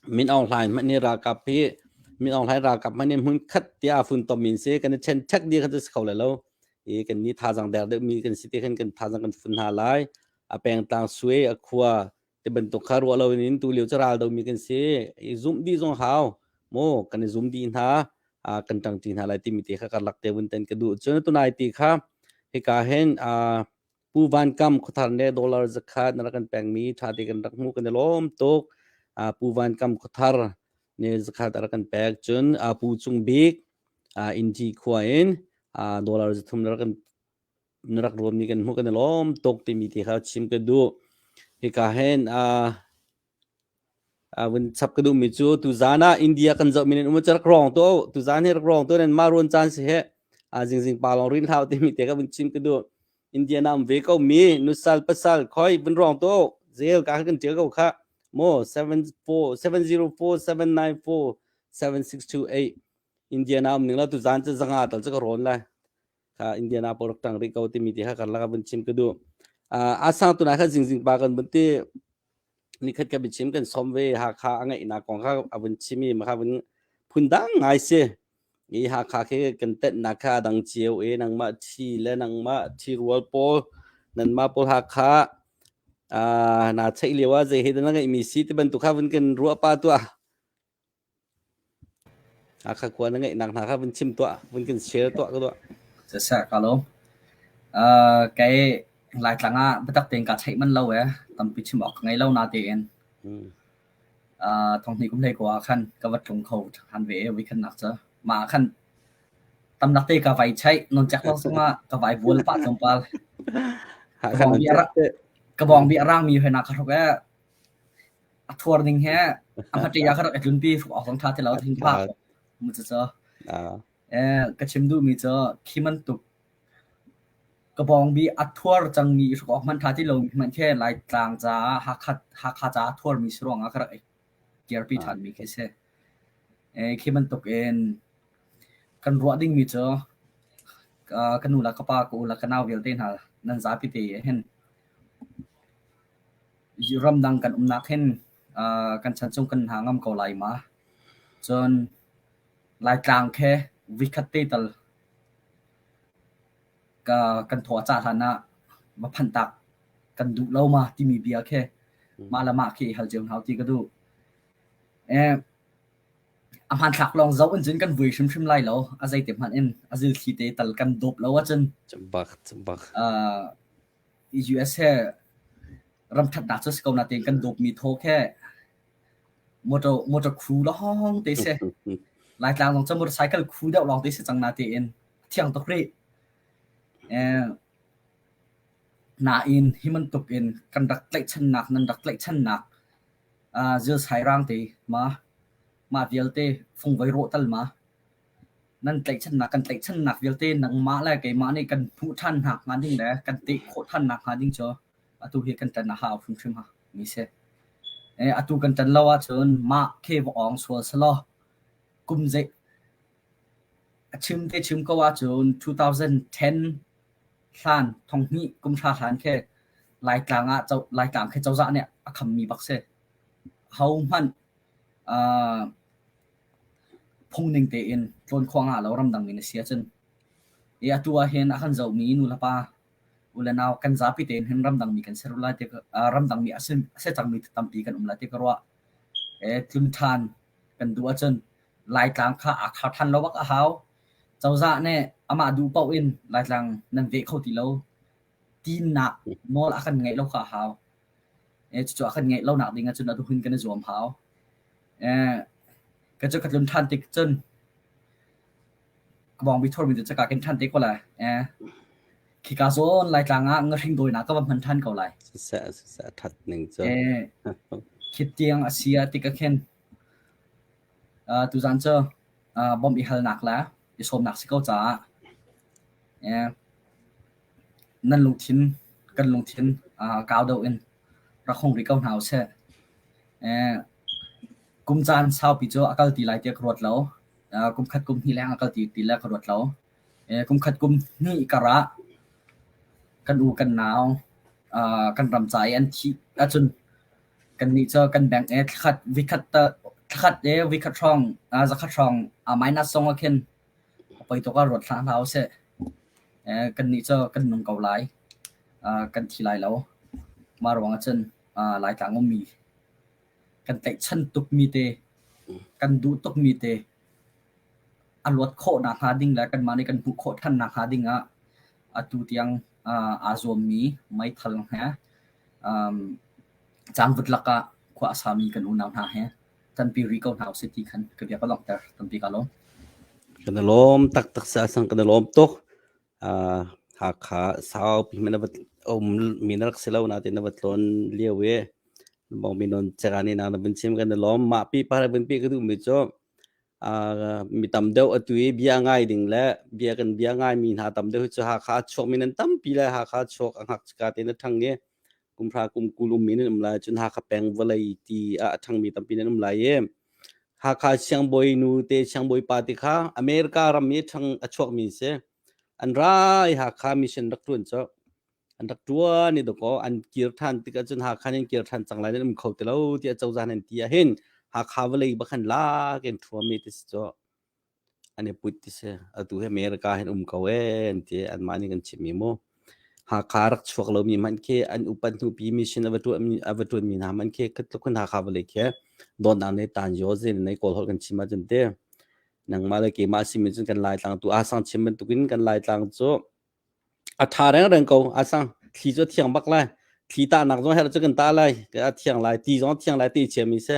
Min Aung Hlaing hmanh nih ralkap hi Min Aung Hlaing ralkap hmanh nih hmun khat tiah a funtom in si kan i ṭhen ṭhek dih kha cu si kho lai lo i kan nih thazang der deuhmi kan si ti khan kan thazang kan fun hna lai a pengtlang sui a khua ti bantuk kha ruah lo in tu lio cu ral domi kan si i zumh dih zong hau mu kan i zum dih hna kan ṭangṭi hna lai timi te kha karlak te vun ten ka duh cun tunai ti kha hika hin Pu Van Kam khuathar ne dollar zakhat na rak kan pekmi ṭha te kan rak hmuh kan i lawm tuk Pu Van Kam khuathar ne zakhat a rak kan pek cun Pu Cung Bik Inti khua in dollar zathum na rak kan na rak ruammi kan hmuh kan i lawm tuk timi ti kha chim ka duh. Hika hin uh, vun chap ka duhmi cu tuzan ah India kan zohmi nan um cu rak rawng tu tuzan hi rak rawng tu nan mah ruan caan si he zingzing pa lawng rin hlau timi te ka vun chim ka duh. India na um ve ko mi nusal pasal khoi vun rawng tu zel ka kan tial ko kha mo 74 704 794 7628 India na um ning la tuzan cu zanga tal cu ka rawn lai. Kha Indiana pawl rak ṭang rih ko timi ti kha karlak ah vun chim ka duh. Uh, asang tunai kha zingzing pa kan vun ti nikhat ka biachim kan som ve Hakha a ngeihnak kong kha a vun chim i makha vun phundang ngai si. I Hakha khi kan tenhnak kha a dang cio i nangmah thi le nangmah thi rual pawl nanmah pawl Hakha uh, naa cheih lio ah zei he dah na ngeihmi si ti bantuk kha vun kan ruah pa tuah. Hakha khua na ngeihnak hna kha vun chim tuah, vun kan share tuah ka duah. Siseh ka lawm. Uh, kei Laitlang ah biatak tein kaa theih manh lo ee. Tampi chim awk ka ngei lo natein. Mm. Uh, thonghnih kum hlei ko ah khan ka va tlung kho ṭhan ve i voikhatnak cu. Mah ah khan tamnak te ka vai chaih, nawncek lawng zongah ka vai bual pah tlawmpal. Ka Hakha bawng nan bi a cek ra- te. ka bawng bi a rangmi hoi na ka hruk ee. A thuar ning he a hmate ah ka rak i tlunpi hruk awk zong ṭha ti lo thing phak mu cu eh ka chim duhmi cu khi bantuk ka bawngbi a thuar cangmi hruk awk hmanh ṭha ti lo hmanh khi Laitlang caah Hakha Hakha caah thuarmi si ruangah ka rak i kirpi ṭhanmi khi si. Eh khi bantuk in kan ruah dingmi cu ka nu le ka pa ka u le ka nau vialte hna Nan zapi te hin ramdang kan umnak hin kan chan chung kan hna ngam ko lai ma? Cun Laitlang khe vikhat te tal ka kan thaw a cah hlan ah va phanh tak kan duh lo ma timi bia khi mah le mah khi i hal cio hna ti ka duh. Eh, a hmanthlak lawng zoh in cun kan vui hrimhrim lai lo. A zeite hmanh in a zilthli te tal kan dawp lo ahcun Bak, bak. uh, US he ram ṭhatnak cu si ko natein kan dawpmi thaw khi motor motor khu lawng te si. Laitlang zong cu motorcycle khu deuh lawng te si cang natein a thiang tuk rih. Eh, nain hi bantuk in kan rak tlaihchannak nan rak tlaihchannak uh, zil sairang te ma mah vialte fungvoi rawh tal ma nan tlaihchannak kan tlaihchannak vialte nangmah le keimah nih kan hmuh ṭhan hna hnga ding le kan teh khawh ṭhan nak hnga ding cu atu hi kan ṭan a hau hrimhrim ha mi si. Eh, atu kan ṭan lo ahcun mah khe va awng sual selaw kum zei a chim te chim ko ahcun 2010 hlan thonghnih kum hra hlan khi Laitlang ah Laitlang khi cozah nih a khammi bak si. Hohmanh uh, phungning tein tlawn khawh ngah lo ramdang mi na si ahcun. I atu ah hin a kan zohmi nu le pa u le nau kan zapi tein hin ramdang mi kan si lai ti ramdang mi a si a si cangmi tampi kan um lai ti ka ruah. E tlun ṭhan kan duh ahcun Laitlang kha aa khar ṭhan lo bak a hau. Cozah nih amah duh paoh in Laitlang nan veh kho ti lo tinak nawl a kan ngeih lo kha a hau. E cucu a kan ngeih lo nak ding ahcun atu hun kan i zuam hau. E ka cu ka tlun ṭhan tik cun ka bawngbi thormi cu caka kin ṭhan te ko lai. E khika zawn Laitlang ah ngahring dawinak ka va hman ṭhan ko lai. Siseh siseh ṭhat ning cu. E khit tiang a si ah tik ah khin uh, tuzan cu uh, bawmh i halnak le i sawmnak si ko caah eh, nan lungthin kan lungthin uh, kau deuh in rak hung rih ko hna usih. Eh, kum caan saupi cu a kal ti lai tiah ka ruat lo. Uh, kum khat kum hnih leng a kal ti ti le ka ruat lo. Eh, kum khat kum hnih karah kan u kan nau uh, kan ram ca i an thih ahcun Kannih cu kan bank i thlakhat vikhat thlakhat i vikhat hrawng zakhat hrawng minus zong ah khin a poi tuk ah ruat hlah hlah usih. Kannih cu kan nung ko lai. Kan thi lai lo. Mah ruang ah cun Laitlang ummi kan tlaihchan tukmi te, kan duh tukmi te a luat khawh nakhnga ding le kanmah nih kan hmuh khawh ṭhan nakhnga ding ah atu tiang aa zuammi meithal he Cangvut lakah khua a sami kan unau hna he ṭanpi rih ko hna usih ti khan ka bia ka langhter. Tampi kaa lawm. Kan i lawm taktak si asang kan i lawm tuk. Uh, Hakha saupi hmanh na va um mi na rak si lo natin na va tlawn lio i bong mi non chekani na na vun chim kan i lawm. Mah pi pa vun pi ka duh mi cu uh, mi tam deuh atu i bia ngai ding le bia kan bia ngai mi hna tam deuh cu Hakha chuak mi nan tampi le Hakha chuak a ngak chika te na thang i kum hra kum kul ummi nan um lai cun Hakha peng vawlei ti ah a ṭhangmi tampi nan um lai i Hakha siangbawi nu te siangbawi pa te kha America ram i ṭhang a chuakmi si an ra i Hakha mission rak ṭuan cu an rak ṭuan i dawkaw an kir ṭhan tikah cun Hakha nan kir ṭhan cang lai nan um kho ti lo tiah cozah nan ti ah hin Hakha vawlei bak khan lak in ṭhuami ti si cu an i put ti si. Atu hi America hin um ko ee an ti. Anmah nih kan chimmi mu. Hakha rak chuak lomi hmanh khi an upat hnupi mission a va tuahmi a va tuanmi hna hmanh khi tluk in Hakha vawlei khi dawtnak nei tan yo zin nei kawl holh kan chim ahcun te nangmah le keimah simi cun kan Laitlang tu asang chim bantukin kan Laitlang cu A ṭha rengreng ko. A sang. Thli cu a thiang bak lai. Thli tahnak zong herh cu kan tah lai. A thiang lai. Ti zong a thiang lai ti ciami si.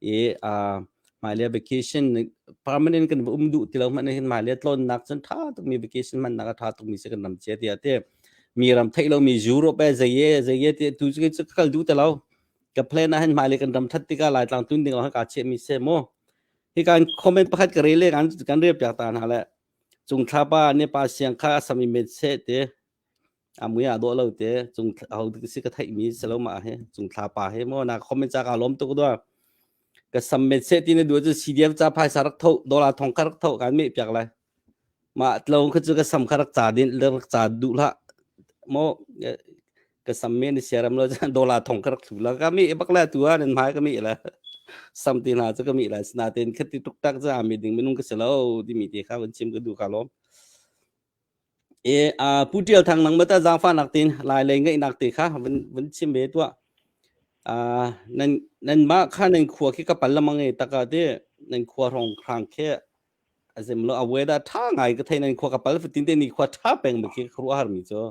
I uh, hmailei vacation permanent kan va um duh ti lo hmanh hin hmailei tlawnnak cun ṭha tukmi vacation hmannak a ṭha tukmi si kan ram cia tiah ti. Mi ram theih lomi Europe e zei e zei e ti tu cu cu ka kal duh ti lo. Ka plan ah hin hmailei kan ram ṭhat tikah Laitlang tun ding ah kaa chiahmi si mu. Hi kan comment pakhat ka rel le kan kan rel piak ta hna le Cungthla pa nih pa siang kha a sam i met seh ti a mui aa dawh lo ti cung ho si ka theihmi si lo mah hi cungthla pa hi maw na comment ca ka lawm tuk dua ka sam met seh ti na duh cu CDF ca phaisa rak tho dollar thong kha rak tho kan meh piak lai mah tlo kha cu ka sam kha rak ca din rak ca duh hlah. Mo ka sam me ni siaram lo dollar thong ka rak thlu la ka mi bak la tu ah nan hmai ka mi la sam ti hna cu ka mi la sinain khati tuk tak ca mi ding minung ka si lo timi te kha van chim ka duh ka lawm. E a Pu Tial Thang nang mata zaangfah nak tin lai lei ngaih nak te kha van van chim ve tuah. A nan nan ma kha nan khua khi ka pal lamang e taka te nan khua rong khrang khe azem lo a weather tha ngai ka thei nan khua ka pal fatin te ni khua tha peng ba khi khru har mi cho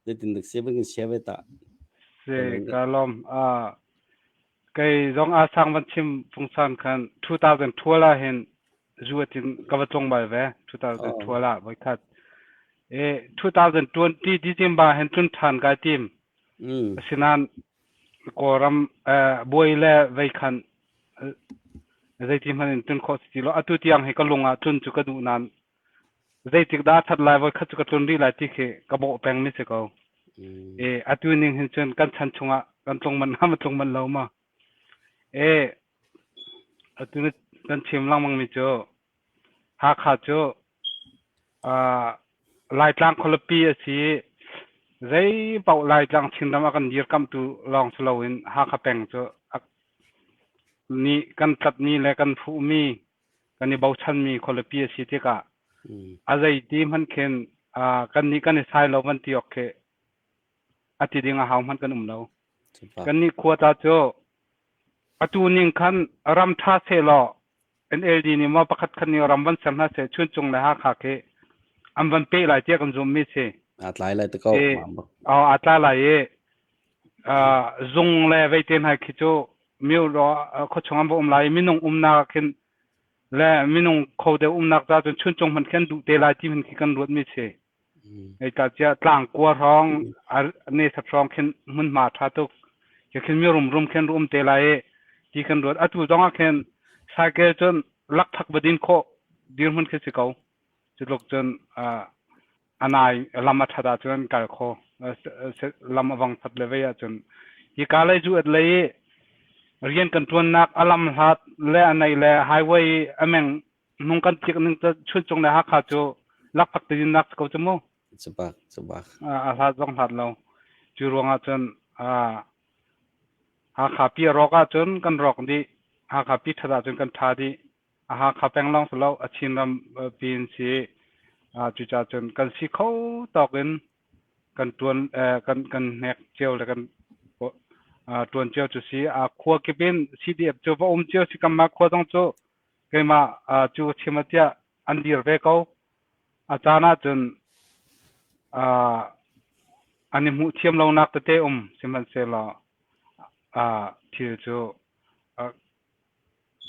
zeitin dak se van kan share ve ta. Si ka lawm. Ah kei zong a sang van chim pungsan khan 2012 ah hin zuat in ka va tlung bal ve 2012 ah voikhat. E 2020 December hin tlun ṭhan kai tim. Mm. Asinain Kawlram eh, buai le vei khan eh, zeiti hmanh in tlun khawh si ti lo. Atu tiang hi ka lung ah tlun cu ka duh nain zeitik dah a that lai voikhat cu ka tlun rih lai ti khi ka bawh peng mi si ko. Mm. E atu ning hin cun kan chan chungah kan tlung manh ma tlung manh lo ma. E atu ni kan chim lengmang mi cu Hakha cu uh, Laitlang khualipi a si i zei paoh Laitlang Chinram a kan dirkamhtu lawng si loin Hakha peng cu a nih kan tlatmi le kan fuhmi kan i bochanmi khualipi a si tikah Mm. a zeiti hmanh khin uh, kan nih kan i sai lo van ti awk khi a ti ding a hau hmanh kan um lo. Cupa. Kan nih khua ta cu atu ning khan ram ṭha sehlaw NLD nih maw pakhat khat nih ram van ser hna seh Chuncung le Hakha khi an van peh lai tiah kan zumhmi si. Aa tlai lai te ko. I aa tla lai i zung le veite hna khi cu miu ro khuachung an va um lai i minung umnak khin le minung kho deuh umnak ca cun Chuncung hmanh khi an duh te lai ti hmanh khi kan ruatmi si. Hika cia tlangkua hrawng ne sat hrawng khin hmunhma ṭha tuk. Khi khin mi rumrum khin rum te lai i ti kan ruat. Atu zong ah khin cycle cun lakphak va din khawh dirhmun khi si ko. Cu tluk cun a nai lam a ṭhat ahcun kal kho. Lam a vang that le vei ahcun hika lei cu at lei i rian kan ṭuannak a lam hlat le a nei le highway a meng nung kan tlik ning cu Chuncung le Hakha cu lakphak te nak ko cu mu. Cubak, cubak. A hlat zong hlat lo. Cu ruangah cun Hakha pi a rawk ahcun kan rawk dih. Hakha pi ṭhat ahcun kan ṭha dih. A Hakha peng lawng si lo, a Chinram pi in si. Cucaah cun kan si kho tawk in kan ṭuan kan kan hnek cio le kan ṭuan cio cu si. A khua kip in CDF cu va um cio si kanmah khua zong cu keimah cu chim ah tiah an dir ve ko. A caan ahcun an i hmuh thiam lonak tete um sihmanhsehlaw thil cu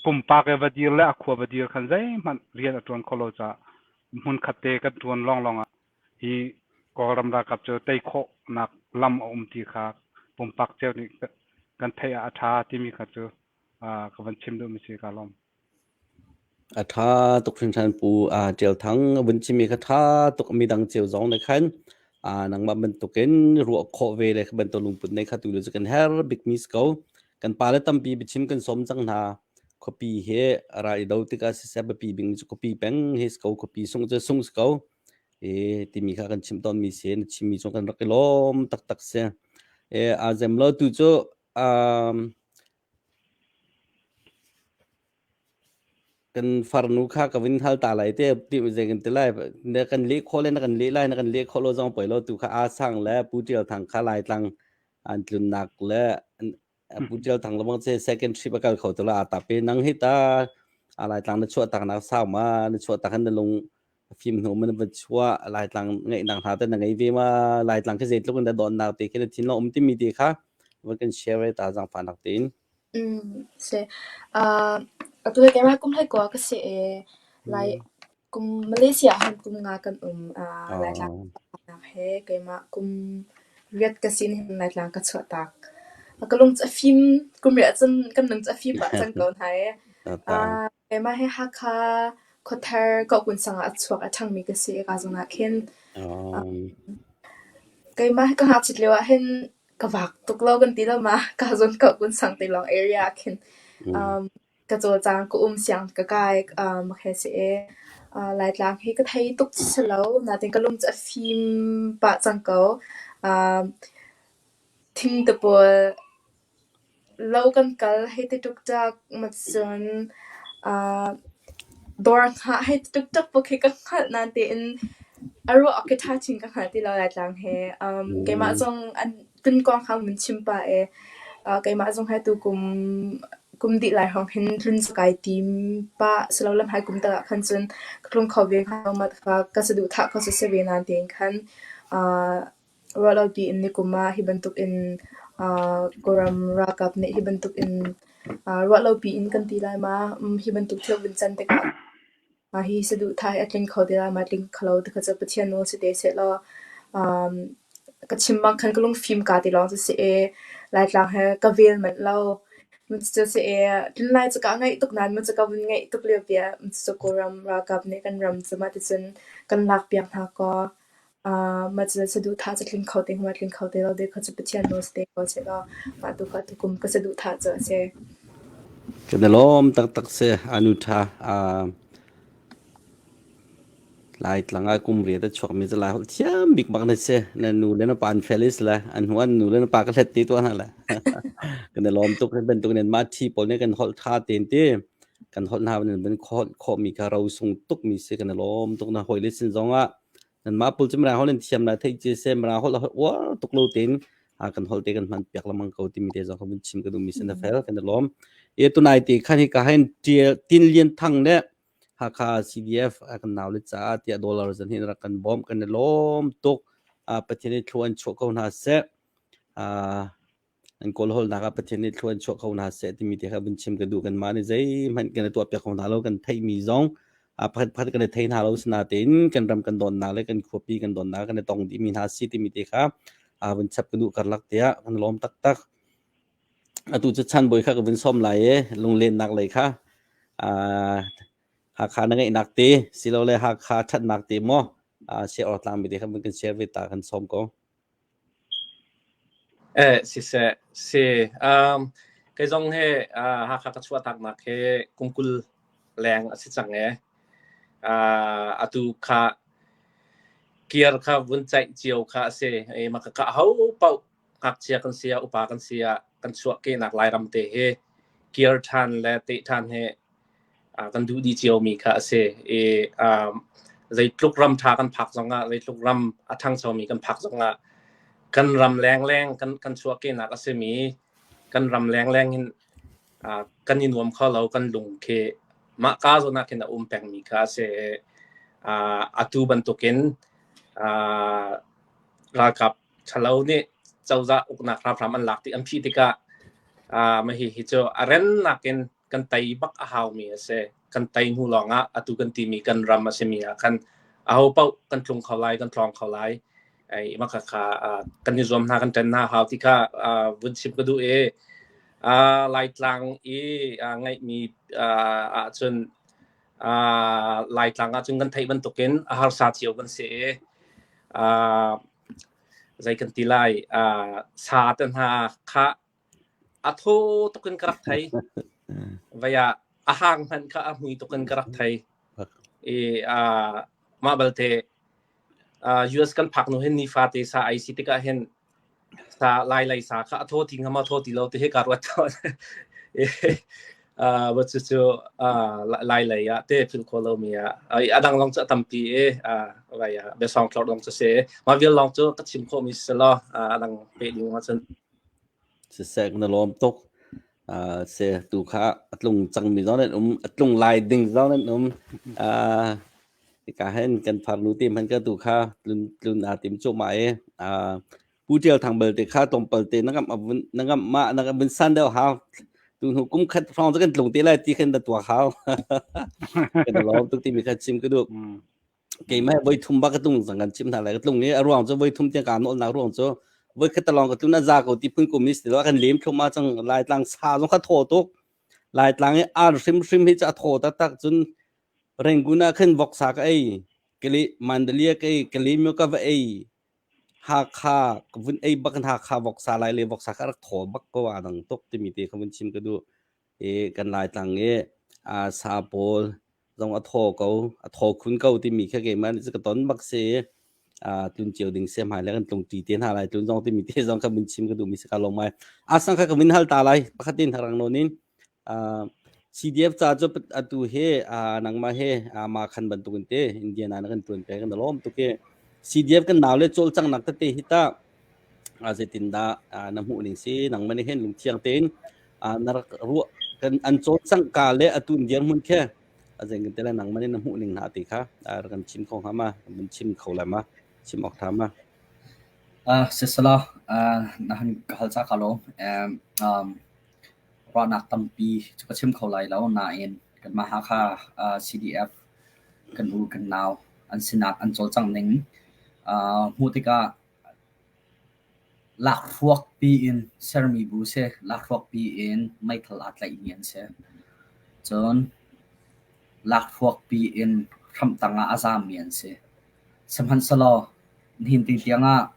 pumpak i va dir le a khua va dir khan zeihmanh rian a ṭuan kho lo caah hmunkhat te kan ṭuan lawnglawng ah hi Kawlram ralkap cu tei khawhnak lam a um ti kha pumpak cio nih kan theih ah a ṭha timi kha cu ka van chim duhmi si ka lawm. A ṭha tuk hringhran Pu Ṭial Thang a vun chimmi kha ṭha tuk midang cio zong nih khan nangmah bantukin ruah khawh ve le kha bantuk lungput nei kha tu cu kan herh bikmi si ko. Kan pale tampi biachim kan sawm cang hna. Khuapi he ra i do tikah siseh biapi bing cu khuapi peng hi si ko, khuapi sung cu sung si ko. E timi kha kan chim tawnmi si, na chimmi cu kan rak i lawm taktak si. E a zem lo tu cu um, Kan farnu kha ka vin hal ta lai te ti zei kan ti lai na kan leh khawh le na kan leh lai na kan leh khawh lo zong poi lo tu kha Aa Sang le Pu Tial Thang kha Laitlang an tlunnak le Pu Tial Thang lawng che second trip a kal kho tu la aa tap i nang hi ta a Laitlang na chuah tak nak sau ma na chuah tak na lung fim hnu man va chuah Laitlang ngeihnak hna te na ngei ve ma Laitlang khi zeitluk in dah donnak te khi na thin lo um timi te kha van kan share ve ta zangfah nak tein Mm, si. Uh, atu hi keimah kum hlei kua ka si i Lai kum Malaysia ah hin kum nga kan um. Uh, Laitlang Oh. he keimah kum riat ka si hin Laitlang ka chuah tak. Ka lung cu a fim, kum riat cun kan lung cu a fim pah cang ko hna i. Uh, keimah hi Hakha Khuathar Kohkun sang ah a chuak a ṭhangmi ka si i ka zung ah khin. Um, Keimah hi ka ngakchit lio ah hin ka vak tuk lo kan ti lo ma ka zawn ko kun sang te lawng area ah khin. mm. Um. Ka cawlcang, ka um siang ka kai khi a si i Laitlang hi ka thei tuk si lo nain ka lung cu a fim pah cang ko. Thing te pawl lo kan kal hei ti ṭukṭak cun dawr hngah hei ti ṭukṭak bak khi ka hngalh nain tein a ruah awk khi ṭha chin ka hngal ti lo Laitlang hi. Keimah zong an Tunkawng kha mun chim pah i keimah zong hi tukum kum dih lai hrawng hin tlun cu kai tim pah. Silole hmaikum tal ah khan cun ka tlung kho ve hnga lo ma ka saduhthah kho siseh ve nain tiin khan ruahlopi in nikum ah hi bantuk in Kawlram ralkap nih hi bantuk in ruahlopi in kan ti lai ma, hi bantuk thil vun can tikah Mah hi saduhthah hi a tling kho ti lai ma tling kho lo ti kha cu Pathian nawl si te sehlaw ka chim bang khan ka lungfim kaa ti lawng cu si i Laitlang he ka vel manh lo. Cucu si i tlunlai cu kaa ngaih tuk nain maw cu ka vun ngaih tuk lio pi ah cucu Kawlram ralkap nih kan ram cu mah ticun kan lakpiak hna kaw mah cu saduhthah cu tling kho te hnga tling kho te lo ti kha cu Pathian nawl si te ko sehlaw mah tu kha tukum ka saduhthah cu a si. Kan i lawm taktak si anu ṭha. Laitlang ah kum riat a chuakmi cu Laiholh thiam bik bak na si. Na nu le na pa an fel is le an hnu an nu le na pa ka hlet ti tuah hna le. Kan i lawm tuk bantuk in mah ṭhi pawl nih kan holh ṭha tein ti kan holh hna in van holh khawhmi kha ro sung tukmi si kan i lawm tuk na hawi le sin zong ah Nanmah pawl cu Mirang holh in thiam lai theih ci seh Mirang holh a uar tuk lo tein kan holh te kan hman piak lengmang ko timi te zong kha vun chim ka duhmi si na fel kan i lawm. E tunai te khan hi ka hin Tin Lian Thang le Hakha CDF kan nau le caah tiah dollar zan hin rak kan bawmh kan i lawm tuk. Pathian nih thlua an chuah ko hna seh. An kawlhawlnak ah Pathian nih thlua in chuah ko hna seh timi te kha vun chim ka duh. Kanmah nih zeihmanh kan i tuahpiak kho hna lo, kan theihmi zong pakhat pakhat kan i thei hna lo sinain kan ram kan dawnnak le kan khuapi kan dawnnak kan i tong dihmi hna si timi te kha vun chap ka duh karlak tiah kan lawm taktak. Atu cu chan bawi kha ka vun sawm lai i lunglennak lei kha Hakha na ngeihnak te silole Hakha ṭhatnak te maw share or tlangmi te kha vun kan share ve ta kan sawm ko. Eh, siseh, si. Um, kei zong he uh, Hakha ka chuahtaknak he kum 20 leng a si cang e. Uh, atu kha kir kha vun caih cio kha a si. E, maka ka ho paoh ngakchia kan si ah, upa kan si ah, kan chuahkehnak Lairam te hi kir ṭhan le teh ṭhan hi kan duh dih ciomi kha a si i zeitluk ram ṭha kan phak zongah zeitluk ram a ṭhangchomi kan phak zongah kan ram lengleng kan kan chuahkehnak a simi kan ram lengleng hin kan i nuam kho lo kan lung khi mah ka zawn ah khin a um pengmi kha a si. Atu bantukin ralkap ṭhalo nih cozah uknak hramhram an lak ti an phih tikah mah hihi cu a rennak in kan tei bak a haumi a si. Kan tei hnu lawngah atu kan timi kan ram a simi ah khan aho paoh kan tlung kho lai, kan tlawng kho lai. Ai mah kha kan i zuam hna, kan ṭan hna hau ti kha vun chim ka duh i Laitlang i ngeihmi ahcun Laitlang ahcun kan theih bantukin a harsa cio kan si i zei kan ti lai sa te hna kha A thaw tuk in ka rak thei. Vai ah a hang hmanh kha a hmui tuk in ka rak thei. I uh, mah balte uh, US kan phak nu hin nifate sa ai si tikah hin sa lai lai sa kha a thaw ti hnga ma thaw ti lo ti hi ka ruat tawn. Uh, wa cu cu uh, lai lei ah te phil kho lo mi ah a dang long cu a tampi i uh, vai ah biasong tlor long cu si. Mah vial long cu ka chim khawh mi si lo uh, a dang pe ding ahcun. Siseh na lawm tuk. Uh, se tu kha a tlung cangmi zong nan um, a tlung lai ding zong nan um. Uh, hika hin kan farnu te hmanh ka tu kha tlun tlun aa tim cuahmah i uh, Pu Ṭial Thang belte kha tlawmpal te na ngamh na ngamh ma na vun san deuh hau. Tu hnu kum khat hrawng cu kan tlung te lai ti khin na tuak hau. Kan lawm tuk timi kha chim ka duh. Keimah voi thum bak ka tlung cang kan chim hna lai ka tlung i a ruang cu voi thum tiang kaa nawlnak ruang cu voi khat lawng ka tlun a za ko ti phun kum is ti lo kan lem thlum cang Laitlang sa zong kha thaw tuk Laitlang i ar hrimhrim hi cu a thaw taktak cun Rangoon ah khin voksa ka ei kali Mandalay ka ei Kalemyo ka va ei Hakha ka vun ei bak in Hakha voksa lai le voksa kha rak thaw bak ko a dang tuk timi te kha vun chim ka duh. I kan Laitlang i sa pawl zong a thaw ko, a thaw khun ko timi kha keimah nih cu ka ton bak si. Tlun cio ding si hmai le kan tlung ṭi te hna lai tlun zong timi te zong kha mun chim ka duhmi si ka lawm ngai. Asang kha ka vun hal ta lai pakhat in harang nawn in. CDF ca cu atu he nangmah he ma khan bantuk in te Indiana na kan tuan peng kan lawm tuk i CDF kan nau le cawlcanghnak tete hi ta zeitindah na hmuh ning si nangmah nih hin lungthiang tein na rak ruah kan an cawlcangh ka le atu in dirhmun khe azeng kan tela nangmah nih na hmuh ning hna ti kha rak kan chim kho hnga ma mun chim kho lai ma chim awk tha ma? Sisala na han ka hal ca ka lawm. Ruahnak tampi cu ka chim kho lai lo nain kanmah Hakha CDF kan u kan nau an sinak an cawlcangh ning hmuh tikah lakhruak piin sermi bu si, lakhruak piin meithal aa tlaihmi an si. Cun lakhruak piin hramhtang ah a zaammi an si. Sihmanhsehlaw nihin ti tiangah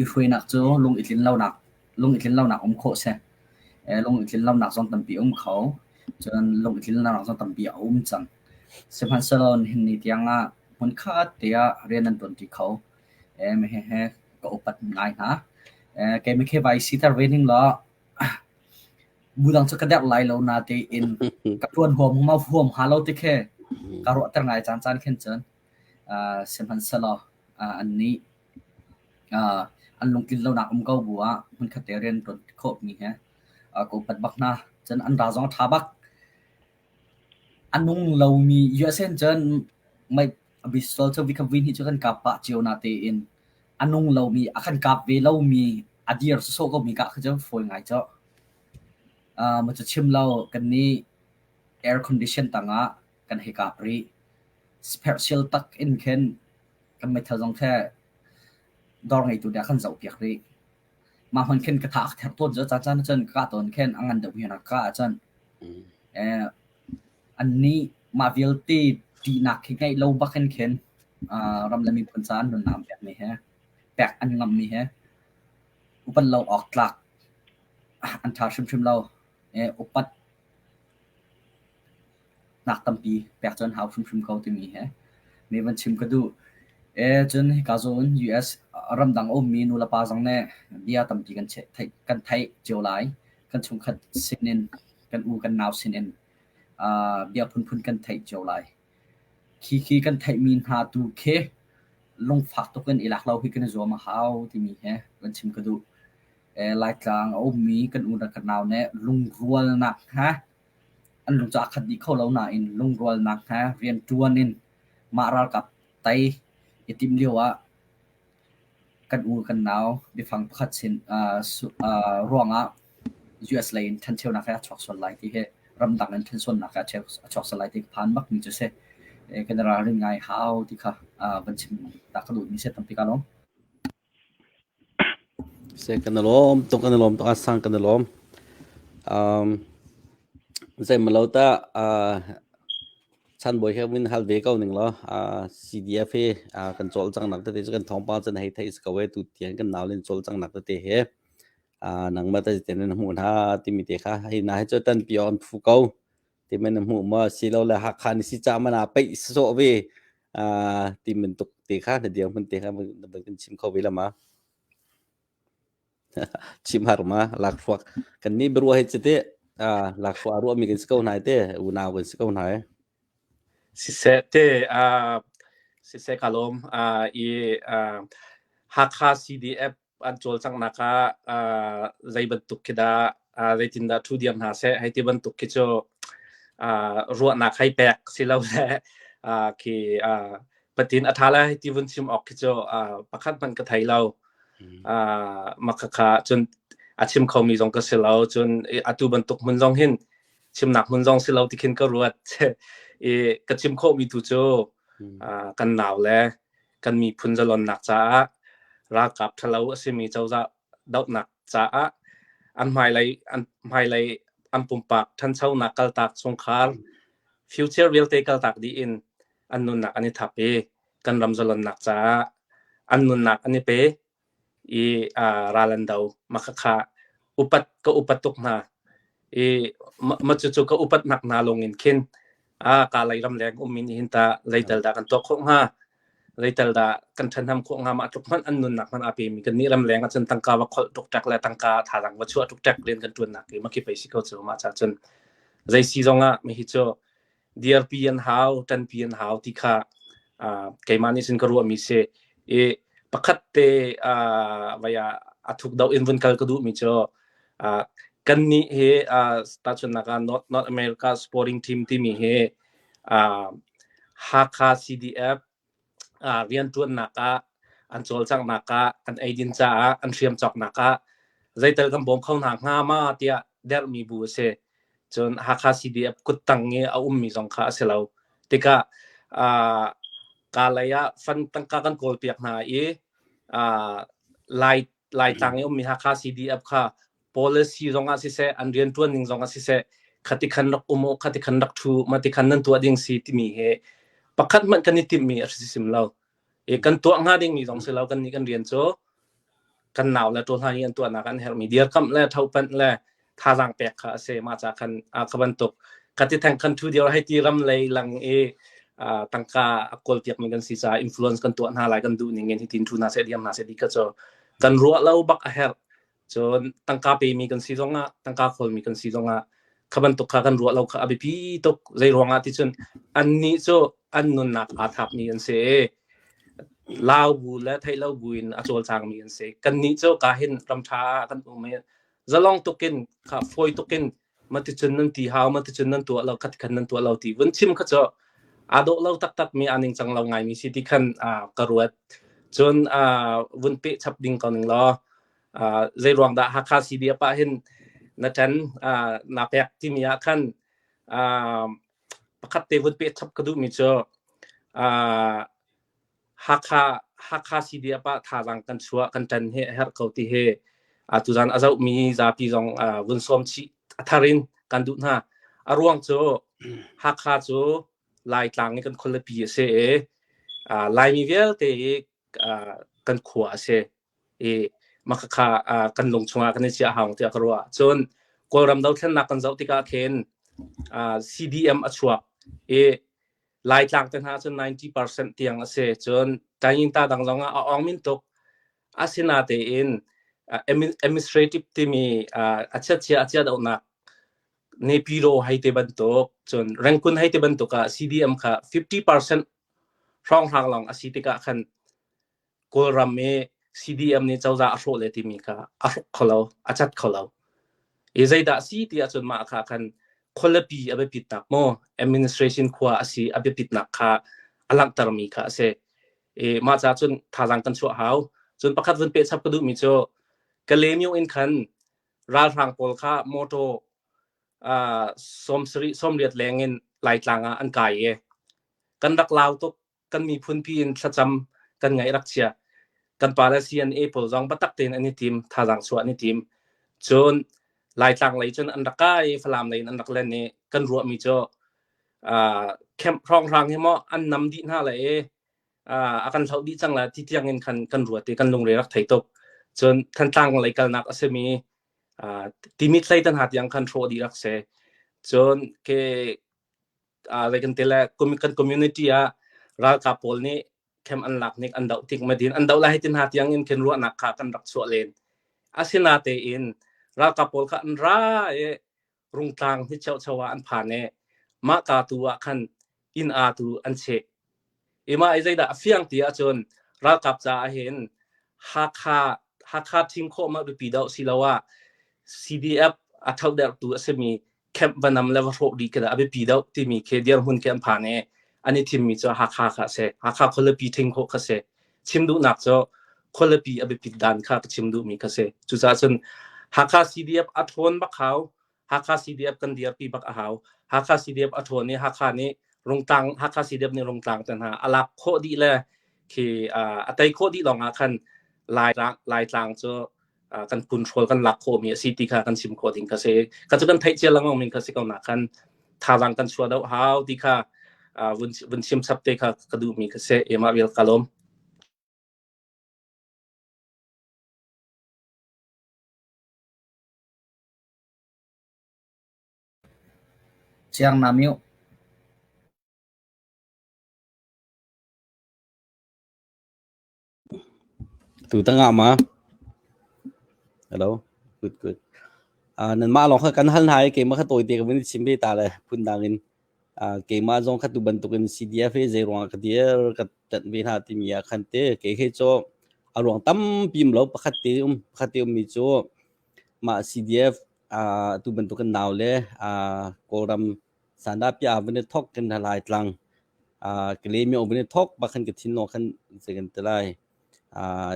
i hruainak cu lung i tlin lonak lung i tlin lonak um khawh si. Lung i tlin lonak zong tampi a um kho. Cun lung i tlin lonak zong tampi a um cang. Sihmanhsehlaw nihin ni tiangah hmunkhat te ah rian an ṭuanṭi kho. Hihi ka upat ngai hna. Keimah khi vai siter ve ning law bu dang cu ka derh lai lo natein ka ṭuan huam ma huam hnga lo ti khi ka ruahter ngai caan caan khin cun. Sihmanhsehlaw annih an lungtlin lonak um ko bu ah hmunkhat te rian ṭuan khawhmi he ka upat bak hna. Cun an ra zong a ṭha bak. A nung lomi USA in cun a pistol cu vikhat vui hnih cu kan kap pah cio natein a nung lomi, a kan kap ve lomi, a dir sawsawh komi kah kha cu fawi ngai cu. Maw cu chim lo kannih air condition tangah kan hei kap rih. Special tak in khin kan meithal zong khi dawr ngeitu nih a kan zohpiak rih. Mah hmun khin ka tha a ther tawn cu caan caan cun ka kah tawn khin a ngan deuh mi rak kah ahcun annih mah vialte ṭihnak khi ngeih lo bak in khin ram le miphun caah an nunnak an pekmi he pek an ngamhmi he upat lo awk tlak an ṭha hrimhrim lo. Upat nak tampi pek cu an hau hrimhrim ko timi he mi van chim ka duh. Cun hika zawn US ramdang a ummi nulepa zong nih bia tampi kan theih kan theih cio lai. Kan chungkhat sinin kan u kan nau sinin bia phunphun kan theih cio lai. Khi khi kan theihmi hna tu khi lungfak tuk in i lak lo hi kan i zuam a hau timi he van chim ka duh. Laitlang a ummi kan u le kan nau nih lungrualnak he An lung cu aa khat dih kho lo nain lungrualnak he rianṭuan in mah ralkap tei i timh lioah kan u kan nau biafang pakhat sin ruangah US lei in ṭhencheunak he a chuak sual lai ti hi ramdang in ṭhensualnak he a chuak sual lai ti ka phan bakmi cu si. Kan i ralrin ngai hau ti kha van chim ta ka duhmi si tampi ka lawm. Seh kan i lawm tuk kan i lawm tuk a sang kan i lawm. Um, zeimalo ta uh, chanbawi he vun hal ve ko ning law uh, CDF he uh, kan cawlcang nak tete cu kan thawngpang cun hei theih si ko e tu tiang kan nau len cawlcang nak tete he uh, nangmah ta ten na hmuh hna timi te kha hei na he cu tan pi on phu ko ti men na hmuh ma silole Hakha ni si ca mana peih sawh ve ti bantuk te kha na dir hmun te kha na van kan chim kho ve la ma? Chim har ma lakhruak kan nih biaruah hi cite lakhruak a ruahmi kan si ko hna te unau kan si ko hna e. Siseh te siseh ka lawm i Hakha CDF an cawlcanghnak ah zei bantuk khi dah zeitindah ṭhu diam hna seh hei ti bantuk khi cu ruahnak hei pek si lo le khi patin a ṭha lai ti vun chim awk khi cu pakhat hmanh ka thei lo. Mah khakha cun a chim khomi zong ka si lo. Cun atu bantuk hmun zong hin chimnak hmun zong si lo ti khin ka ruat. I ka chim khawhmi tu cu kan nau le kan miphun zalonnak caah ralkap ṭhalo a simi cozah dohnak caah an hmailei an hmailei an pumpak ṭhanchonak kaltak chungkhar future vialte kaltak dih in an nunnak an i thap i kan ram zalonnak caah an nunnak an i pe i ral an do. Mah khakha upat ka upat tuk hna. I ma cucu ka upatnak hna lung in khin a ka lei ram leng um in hin ta zeital dah kan tuah khawh hnga zeital dah kan ṭhanham khawh hnga mah tluk hmanh an nunnak hmanh aa pemi kan nih ram leng ahcun tangka va kholh ṭukṭek le tangka thazaang va chuah ṭukṭek rian kan ṭuannak hi makhi pei si ko cu mah ca cun zei si zongah mihi cu dirpi an hau ṭanpi an hau ti kha keimah nih cun ka ruahmi si i pakhat te vai ah a thuk deuh in vun kal ka duhmi cu kannih hi tahchunhnak ah North, North America Sporting Team timi hi Hakha CDF rianṭuannak ah an cawlcanghnak ah an eidin caah an hriam cawknak ah zeital kan bawm kho hna hnga ma tiah derhmi bu a si. Cun Hakha CDF kuttang i a ummi zong kha a si lo. Tikah kaa lei ah fund tangka kan kawlpiak hna i Lai Laitlang i ummi Hakha CDF kha policy zong ah siseh an rianṭuan ning zong ah siseh khati khan rak um u khati khan rak ṭhu mati khan nan tuah ding si timi he pakhat hmanh kan i timhmi a si sim lo. I kan tuah hnga dingmi zong si lo kan nih kan rian cu kan nau le ṭawl hna i an tuahnak an herhmi dirkamh le thopanh le thazaang pek kha a si mah ca khan kha bantuk khati theng kan thu dir hei ti ram lei lang i tangka a kawlpiakmi kan si caah influence kan tuah hna lai kan duh ning in hitin thu hna seh diam hna seh ti kha cu kan ruah lo bak a herh cun tangka pemi kan si zongah tangka khawlmi kan si zongah kha bantuk kha kan ruah lo kha a biapi tuk zei ruangah ti cun annih cu an nunnak aa thapmi an si i lau bu le theih lo bu in a cawlcangmi an si kannih cu ka hin ram ṭha ah kan um i zalong tukin kha fawi tukin maticun nan ti hau maticun nan tuah lo khat khan nan tuah lo ti vun chim kha cu aa dawh lo taktak mi aa ningcang lo ngai mi si ti khan ka ruat cun vun peh chap ding ko ning law zei ruang dah Hakha CDF ah hin na ṭan na pek timi ah khan pakhat te vun peh chap ka duh mi cu Hakha Hakha CDF ah thazaang kan chuah kan ṭan hi a herh ko ti hi tuzan a zohmi zapi zong vun sawm chih a thar in kan duh hna. A ruang cu Hakha cu Laitlang i kan khualipi a si i Laimi vialte i kan khua a si i makhakha kan lung chungah kan i chiah hau tiah ka ruah. Cun Kawlram dothlennak kan zoh tikah khin CDM a chuak i Laitlang te hna cun 90% tiang a si. Cun Tayinta dang zong ah a awng min tuk. Asinatein administrative timi a chiatchia a chia dohnak Nepiro hei te bantuk cun Rangoon hei te bantuk ah CDM kha 50% hrawnghrang lawng a si tikah khan Kawlram i CDM nih cozah a hrawh le timi kha a hrawk kho lo, a cat kho lo. I zeidah si ti ahcun mah kha khan khualipi a biapitnak maw administration khua a si a biapitnak kha a langhtermi kha a si. I mah caah cun thazaang kan chuah hau. Cun pakhat vun peh chap ka duhmi cu Kalaymyo in khan ralhrang pawl kha motor uh, 70 80 leng in Laitlang ah an kai i kan rak lau tuk kan miphunpi in thlacam kan ngaih rak chia. Kan pa le CNA pawl zong biatak tein an i tim, thazaang chuah an i tim. Cun Laitlang lei cun an rak kai i Falam lei in an rak len i kan ruahmi cu uh, camp hrawnghrang hi maw an nam dih hna le i uh, a kan hloh dih cang la ti tiang in khan kan ruat i kan lungre rak thei tuk. Cun Thantlang lei kalnak a simi uh, Timit hlei tan ha tiang khan hrawh dih rak si. Cun ke zei kan ti le kan community ah ralkap pawl nih camp an lak nik an doh tik madin an doh lai tin ha tiang in khin ruahnak kha kan rak chuah len asinatein ralkap pawl kha an ra i rungtlang hi cheu cheu ah an phan i mah ka tu ah khan inn a tu an cheh i mah i zeidah a fiang ti ahcun ralkap caah hin Hakha Hakha thim khawh ma biapi deuh siloah CDF a thodertu a simi camp va nam le va hrawh dih khi a biapi deuh timi khi dirhmun khi an phan i an i thimmi cu Hakha kha a si. Hakha khualipi thing khawh kha si. Chim duhnak cu khualipi a biapit dan kha ka chim duhmi kha si. Cucaah cun Hakha CDF a ṭhawn bak hau. Hakha CDF kan dirpi bak a hau. Hakha CDF a ṭhawn i Hakha nih Rungtlang Hakha CDF nih Rungtlang te hna a lak khawh dih le khi a tei khawh dih lawng ah khan Laitlang cu kan control kan lak khawhmi a si ti kha kan chim khawh ding kha si. Kha cu kan theih cia lengmang mi kha si ko na khan thazaang kan chuah deuh hau ti kha vun vun chim chap te kha ka duhmi kha si. Emah vial ka lawm. Ciang na mioh. Tu tangah ma? Hello. Good good. Nanmah lawng kha kan hal hna i keimah kha tawite ka vun i chim ve ta le phundang in keimah zong kha tu bantukin CDF hi zei ruangah ka dir ka ṭanh ve hna timi ah khan te kei he cu a ruang tampi um lo pakhat te um pakhat te ummi cu mah CDF tu bantukin nau le Kawlram Sandahpiah ah van i thok kan lai tlang Kalemi van i thok bak khan ka thinlung khan zei kan ti lai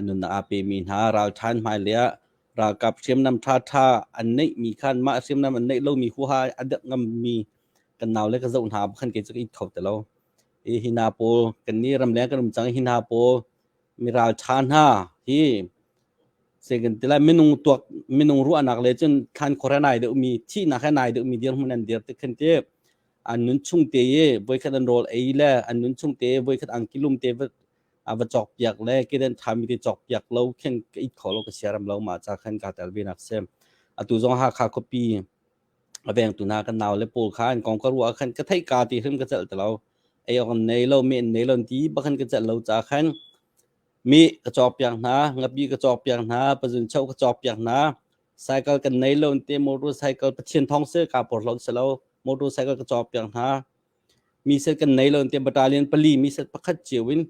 nunnak aa pemi hna ralṭhan hmailei ah ralkap hriamnam ṭhaṭha an neihmi khan mah hriamnam an neih lomi huha a dek ngammi kan naule ka zoh hna khan kei cu ka it kho ti lo. Hi hi hna pawl kan nih ramleng kan um cang hi hna pawl mi ralṭha hna hi zei kan ti lai minung tuak minung ruahnak le cun thlan khor he nai deuhmi thihnak he nai deuhmi dirhmun an dir tik khan ti an nun chung te i voikhat an rawl ei le an nun chung te voikhat angki lum te va a va cawk piak le kedan thami te cawk piak lo khin ka it kho lo ka siaram lo ma cha khan ka tel ve nak sem atu zong Hakha khuapi a veng tu na kan nau le pawl kha an kong ka ruah khan ka theih ka ti hrim ka celh ti lo ei ok an nei lo mi an nei lo ti bakhan ka celh lo cha khan mi ka cawk piak hna ngapi ka cawk piak hna pazun chau ka cawk piak hna cycle kan nei lo te motorcycle pathian thong se ka por lo se lo motorcycle ka cawk piak hna Mi set kan nei lo tiah battalion pali mi set pakhat cio in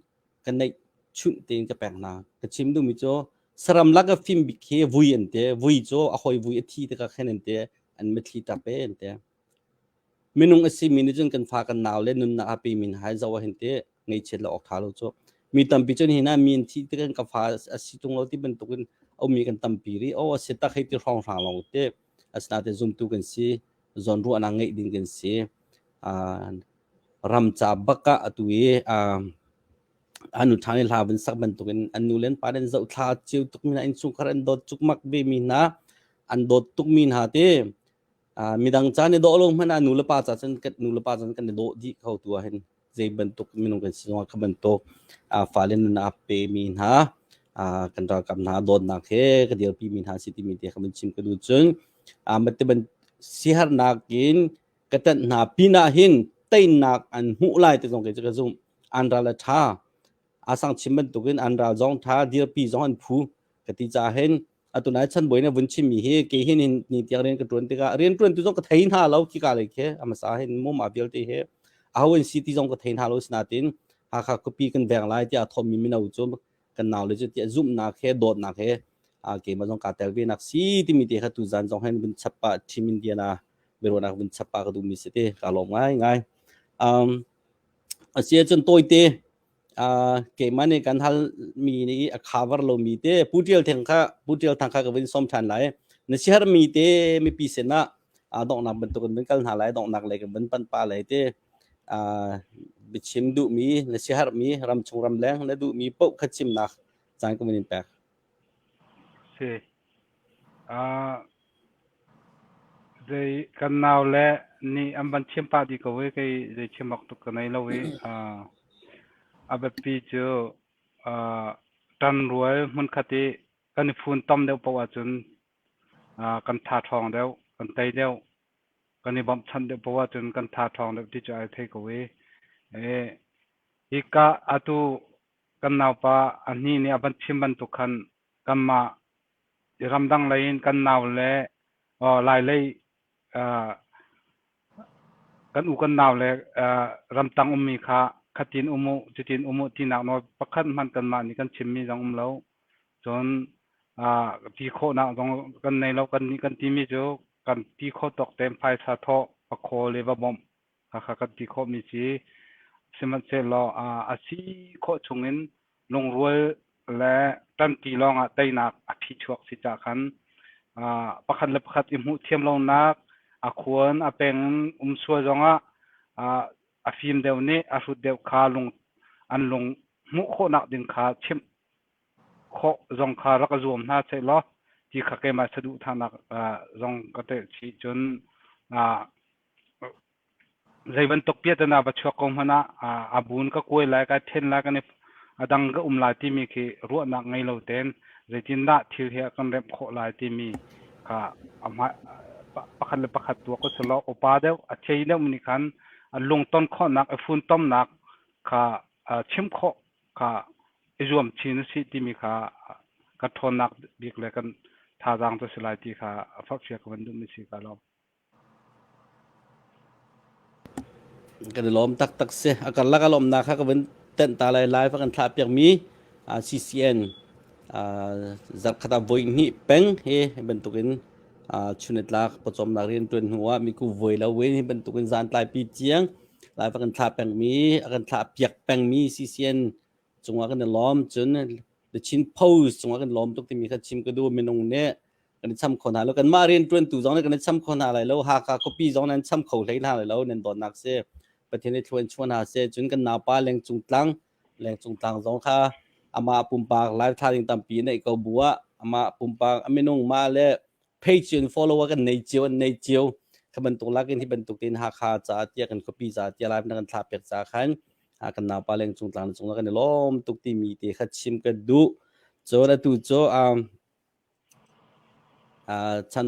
kan neih chunh tein ka pek hna. Ka chim duhmi cu saram lak a fim bik hi vui an ti. Vui cu a hawi vui a thi tikah khin an ti. An mitthli tap e an ti. Minung a simi nih cun kan fa kan nau le nunnak a pemi hna hai zoh ah hin ti ngaihchiat lo awk ṭha lo cu. Mi tampi cun hi na mi an thih tikah ka fa a si tung lo ti bantukin a ummi kan tampi rih. Aw a si tak hei ti hrawnghrang lawng te. Asinain zumtu kan si. Zawnruahnak ngeih ding kan si. Ram ca bak ah atu i an nu ṭha nih hla vun sak bantukin an nu le an pa an zohthla cio tukmi hna innchungkhar an dawt cukmak vemi hna an dawt tukmi hna te midang ca nih dawh lo hmanh ah nu le pa ca cun nu le pa cun kan i dawh dih kho tu ah hin zei bantuk minung kan si zongah kha bantuk fale nun a pemi hna kan ralkap hna dawtnak he ka dirpi mi hna si timi te kha van chim ka duh cun mate ban siharnak in ka tanh hna pinah hin teinak an hmuh lai ti zong kei cu ka zumh. An ral a ṭha. Asang chim bantukin an ral zong ṭha, dirpi zong an phu. Ka ti caah hin atu nai chanbawi na vun chimmi hi kei hin hin ni tiang rian ka ṭuan tikah rian ṭuan tu zong ka thei hna lo khika lei khi a hmasa hin mum a vialte hi aho in si ti zong ka thei hna lo sinatin Hakha khuapi kan veng lai tiah thawmmi mino cu kan nau le cu tiah zumhnak he dawtnak he keimah zong kaa tel ve nak si timi te kha tuzan zong hin vun chap pah Team Indiana biaruahnak vun chap pah ka duhmi si te ka lawm ngai ngai. Um, a si ahcun tawite keimah nih kan hal mi nih a cover lomi te Pu Tial Thang kha Pu Tial Thang kha ka vun som than lai. Na siar mi te mipi sinah donghnak bantukin vun kal hna lai donghnak lei kan vun pan pa lai te biachim duhmi na siaherhmi ramchung ramleng na duhmi paoh kha chimnak caan ka vun in pek. Si. Zei kan nau le nih an van chim pah dih ko i kei zei chim awk tuk ka nei lo i a biapi cu ṭanrual hmunkhat i kan i fun tam deuh paoh ahcun kan tha ṭhawng deuh, kan tei deuh. Kan i bawmhchanh deuh paoh ahcun kan tha ṭhawng deuh ti cu ai thei ko i hika atu kan naupa a hni nih a van chim bantuk khan kanmah ramdang lei in kan nau le lai lei kan u kan nau le ramtang ummi kha khatin um u cutin um u tinak nawl pakhat hmanh kanmah nih kan chimmi zong um lo. Cun ti khawhnak zong kan nei lo. Kan nih kan timi cu kan ti khawh tawk tein phaisa thawh va khawl i va bawmh kha kan ti khawhmi si. Sihmanhsehlaw a si khawh chungin lungrual le ṭanṭi lawngah teinak a phi chuak si cah khan pakhat le pakhat i hmuh thiam lonak a khuan a peng in um sual zongah a fim deuh nih a hrut deuh kha lung an lung hmuh khawhnak ding kha chimh khawh zong kha rak i zuam hna seh law ti kha keimah saduhthahnak zong ka telh chih. Cun zei bantuk piahtana va chuak ko hmanh ah a bun ka kuai lai, kai then lai, kan i a dang ka um lai timi khi ruahnak ngei lo tein zeitindah thil hi a kan remh khawh lai timi kha a hma Pakhat le pakhat tuak usih law upa deuh a thei deuh mi nih khan a lungton khawhnak a funtomnak kha chim khawh kha i zuam chin usih timi kha kan ṭhawnnak bik le kan thazaang cu si lai ti kha forhfial ka van duhmi si ka lawm. Kan i lawm taktak si. A karlak a lawmnak kha ka vun tenh ta lai. Live a kan thlah piakmi CCN zarhkhat ah voi hnih peng hi bantukin chunitlak pawcawmnak rian ṭuan hnu ah miku voi lo in hi bantukin zantlaipi tiang live a kan thlah pengmi a kan thlah piak pengmi CCN cungah kan i lawm. Cun The Chin Post cungah kan lawm tuk timi kha chim ka duh. Minung nih kan i cham kho hna lo. Kanmah rianṭuantu zong nih kan i cham kho hna lai lo. Hakha khuapi zong nan cham kho hlei hna lai lo. Nan dawtnak si. Pathian nih thlua in chuah hna seh. Cun kan naupa Lengcung Tlang, Lengcung Tlang zong kha amah pumpak live thla ding tampi neih ko bu ah amah pumpak a minung mah le page in follower kan nei cio an nei cio kha bantuk lakin hi bantuk tein Hakha caah tiah kan khuapi caah tiah live na kan thlah piak caah khan kan naupa Lengcung Tlang cung kan i lawm tuk timi te kha chim ka duh. Cun atu cu um, Chan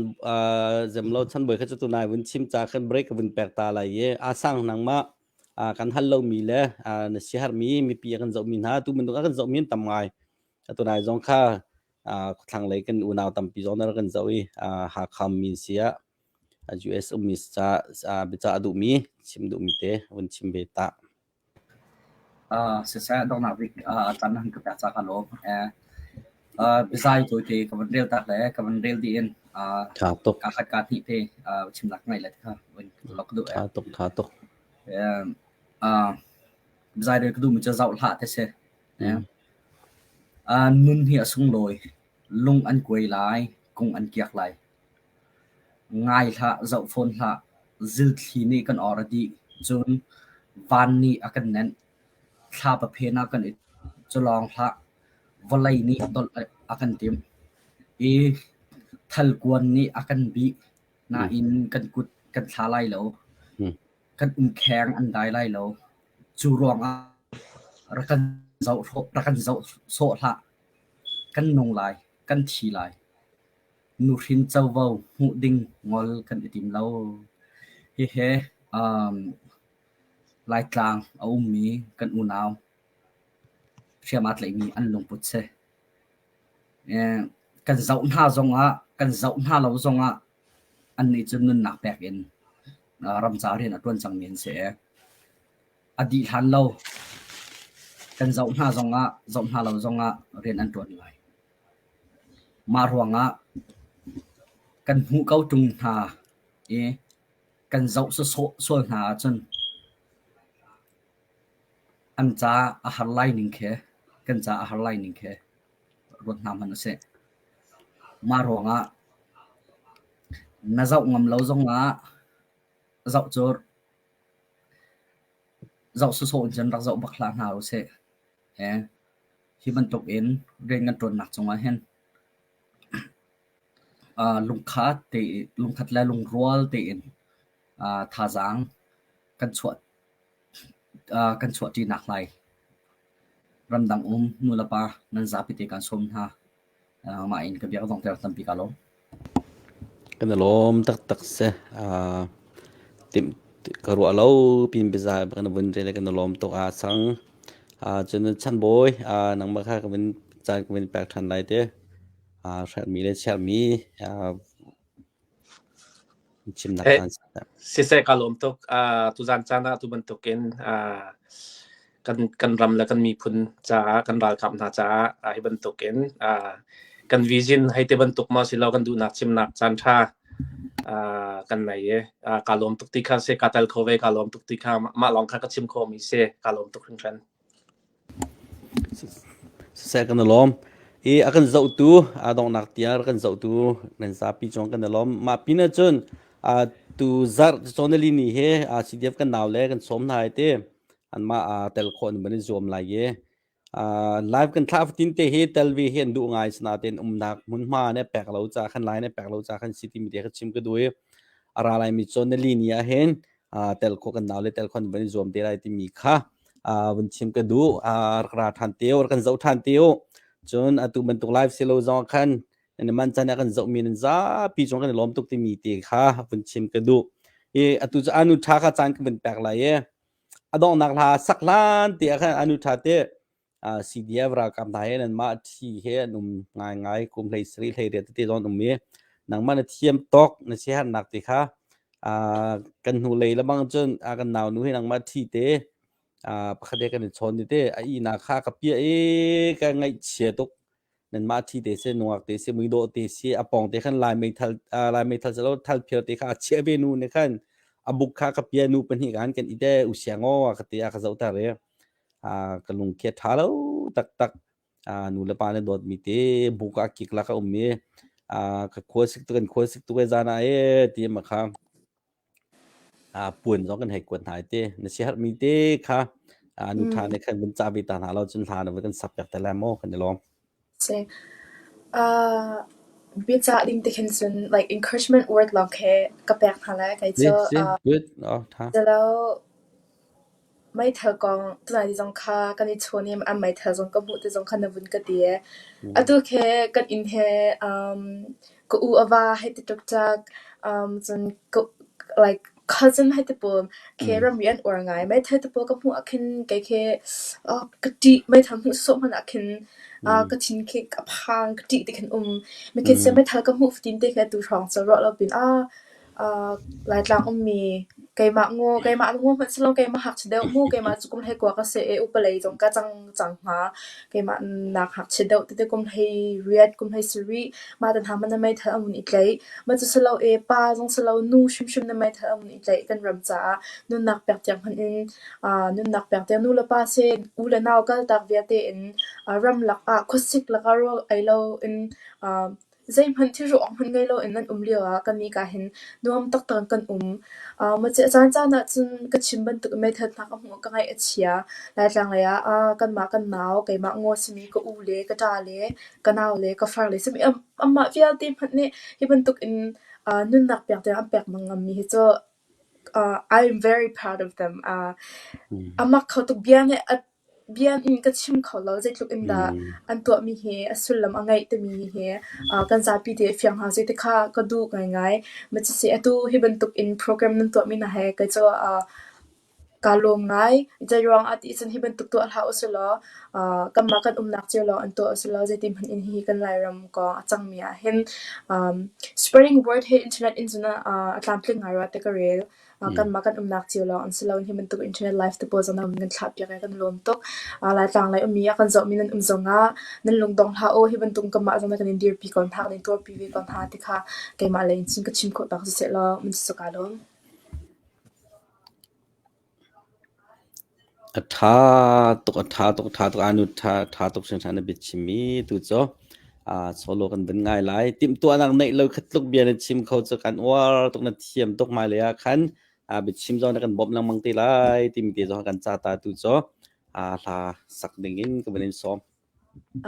zemlo chanbawi kha cu tunai vun chim ca khan break ka vun pek ta lai i a sang nangmah kan hal lomi le na siaherhmi mipi a kan zohmi hna tu bantuk a kan zohmi an tam ngai. Tunai zong kha thlanglei kan unau tampi zong na rak kan zoh i Hakha mi si ah US ummi ca biacah a duhmi chim duhmi te vun chim ve ta. Siseh donghnak bik caan na hun ka pek caah kaa lawm. Biazai tawite ka van rel tak le ka van rel dih in Ṭha tuk. kaa khat kaa hnih te chimnak ka ngeih lai ti kha vun lok ka duh. Ṭha tuk, ṭha tuk. Biazai rel ka duhmi cu zoh hlah ti si. Nun hi a sunglawi. Lung an kuai lai, kung an kiak lai. Ngai hlah, zoh fawn hlah. Zilthli nih kan or a dih, cun van nih a kan nenh. Thlapa phen ah kan i cu lawng hlah, vawlei nih dolh a kan timh i thalkuan nih a kan bih, nain kan kut kan thla lai lo. Kan umkheng an dai lai lo. Cu ruangah rak kan zoh rak kan zoh sawh hlah. Kan nung lai, kan thi lai. Nuhrin covo hmuh ding ngol kan i tim lo. Hihi um, Laitlang a ummi kan unau hriam aa tlaihmi an lungput si. Eh, kan zoh hna zongah, kan zoh hna lo zongah annih cu nunnak pek in uh, ramca rian a ṭuan cangmi an si. A dih hlan lo kan zoh hna zongah, zoh hna lo zongah rian an ṭuan lai. Mah ruangah kan hmuh ko ṭung hna i kan zoh sawsawh sual hna ahcun an ca a har lai ning khi kan ca a har lai ning khi ruat hna hmanh usih. Mah ruangah na zoh ngam lo zongah zoh cu zoh sawsawh in cun rak zoh bak hlah hna usih. Hi bantukin rian kan ṭuannak cungah hin lungkhat tein lungkhat le lungrual tein thazaang kan chuah kan chuahṭinak lai ramdang um nulepa nan zapi te kan sawm hna. Mah in ka bia ka donghter tampi kaa lawm. Kan i lawm taktak si. Timh ka ruah lo pin biazai kan vun rel kan i lawm tuk aa sang. Cun Chanbawi nangmah kha ka vun caan ka vun pek ṭhan lai te. Hrelhmi le chiahmi chimnak Eh, caan siseh ka lawm tuk. Uh, tuzan caan ah tu bantukin uh, kan kan ram le kan miphun caah kan ralkap hna caah uh, hi bantukin uh, kan vision hei te bantuk ma silo kan duhnak chimnak caan ṭha uh, kan nei i uh, ka lawm tuk ti kha si ka tel kho ve ka lawm tuk ti kha mah lawng kha ka chim kho mi si ka lawm tuk hringhran. Siseh kan i lawm. I a kan zohtu a donghnak tiang kan zohtu nan zapi cung kan i lawm. Mah pin ahcun tu zarh cawnali ni hi CDF kan nau le kan sawm hna ai ti. Anmah tel khawh an van i zuam lai i live kan thlah fatin te hi tel ve hi an duh ngai sinain umnak hmunhma ne pek lo ca khan lai ne pek lo ca khan si timi te kha chim ka duh i a ra laimi cawnali ni ah hin tel khawh kan nau le tel khawh an van i zuam te lai timi kha vun chim ka duh. Rak ra ṭhan te u, rak kan zoh ṭhan te u. Cun atu bantuk live si lo zong ah khan. Nan man chan ah kan zohmi nan zapi cung kan i lawm tuk timi te kha vun chim ka duh. I atu cu anu tha kha caan ka vun pek lai i a donghnak hla sak hlan te ah khan anu tha te CDF ralkap hna he nanmah thi he an um ngaingai kum hlei sarih hlei riat tete zong an um i nangmah na thiam tawk na siaherhnak te kha kan hnu lei lamang cun kan nau nu hi nangmah thi te pakhat he kan i chawn te a ihnak kha ka piah i ka ngaihchia tuk nanmah thi te si nungak te si muidawh te si a pawng te khan lai meithal lai meithal silo thal phir te kha a chiah ve nu ne khan a buk kha ka pia nu pahnih kan kan ite usiango ka te a ka zoh tar i ka lung khi a ṭha lo taktak. Nu le pa nih dawtmi te buk ah kik lak a um i ka khua sik tuk kan khua sik tuk e zan ah e ti ma kha puan zong kan hei kuat hna i te na siaherhmi te kha nu ṭha nih khan vun ca ve ta hna lo cun hla na vun kan sak piak te lai maw kan i lawm. Si. Biacah ding te khin cun like encouragement word lawng khi ka pek hna lai kei Si cu. si good oh ṭha. Cilo Meithal kong tunai ti zong kha kan i chawn i an meithal zong ka hmuh ti zong kha na vun ka ti ee. Atu khi kan inn he ka u a va hei ti ṭukṭak, cun ka like cousin hei ti pawl khi ramri an uar ngai. Meithal te pawl ka hmuh ah khin kei khi ka ṭih. Meithal hmuh sawsawh hmanh ah khin ka thin khi a phang, ka ṭih ti khin um. Mikhin seh meithal ka hmuh fatin te khi atu hrawng cu ruah lo pin ah Laitlang ummi keimah ngaw keimah ngaw hmanh si lo keimah ngakchia deuh mu keimah cu kum hleikua ka si i upa lei zong ka cang cang hnga. Keimah nak ngakchia deuh tete kum hlei riat kum hlei sarih mah te hna hmanh na meithal an vun i tlaih. Mah cu si lo i pa zong si lo nu hrimhrim na meithal an vun i tlaih kan ram caah nunnak pek tiang hmanh in nunnak pek tiang nu le pa sin u le nau kaltak vialte in ramlak ah khuasik lakah rawl ei lo in Zeihmanh thilri awk hmanh ngei loin nan um lioah kannih ka hin nuam taktak in kan um. A caancaan ahcun ka chim bantuk in meithal hna ka hmuh ka ngaih a chia. Laitlang lei ah kanmah kan nau, keimah ngaw simi ka u le ka ṭa le ka nau le ka far le simi anmah vialte hmanh nih hi bantuk in nunnak pek tiang an pek ngammi hi cu I'm very proud of them. A mak kho tuk bia nih a Bia in ka chim kho lo. Zeitluk in dah an tuahmi hi a sullam a ngeih timi hi kan zapi te fiang hna seh ti kha ka duh ngaingai. Maciseh atu hi bantuk in program nan tuahmi hna he kei cu kaa lawm ngai. Zeiruang ah ti cun hi bantuk tuah hlah usih law kanmah kan umnak cio lawng in tuah usih law zeiti hmanh in hihi kan Lairam kong a cangmi ah hin spreading word hi internet in cun a tlamtling ngai rua ti ka rel. Kanmah kan umnak cio lawng an si lo. Hi bantuk internet live te pawl zong nan kan thlahpiak i kan lawm tuk. Laitlang lei ummi a kan zohmi nan um zongah nan lungdong hlah u. Hi bantuk kanmah zong nan kan in dirpi ko hna, kan in tuarpi ve ko hna ti kha keimah lei in cun ka chim khawh tawk siseh law mun si kaa lawm. A ṭha tuk, a ṭha tuk, a ṭha tuk. Anu ṭha, ṭha tuk hringhran na biachimmi tu cu solo kan vun ngai lai. Timhtuahnak neih lo khat tluk bia na chim kho cu kan uar tuk, na thiam tuk hmailei ah khan biachim zong na kan bawmh lengmang te lai timi te zong kan ca ta tu cu hla sak ding in ka van in sawm.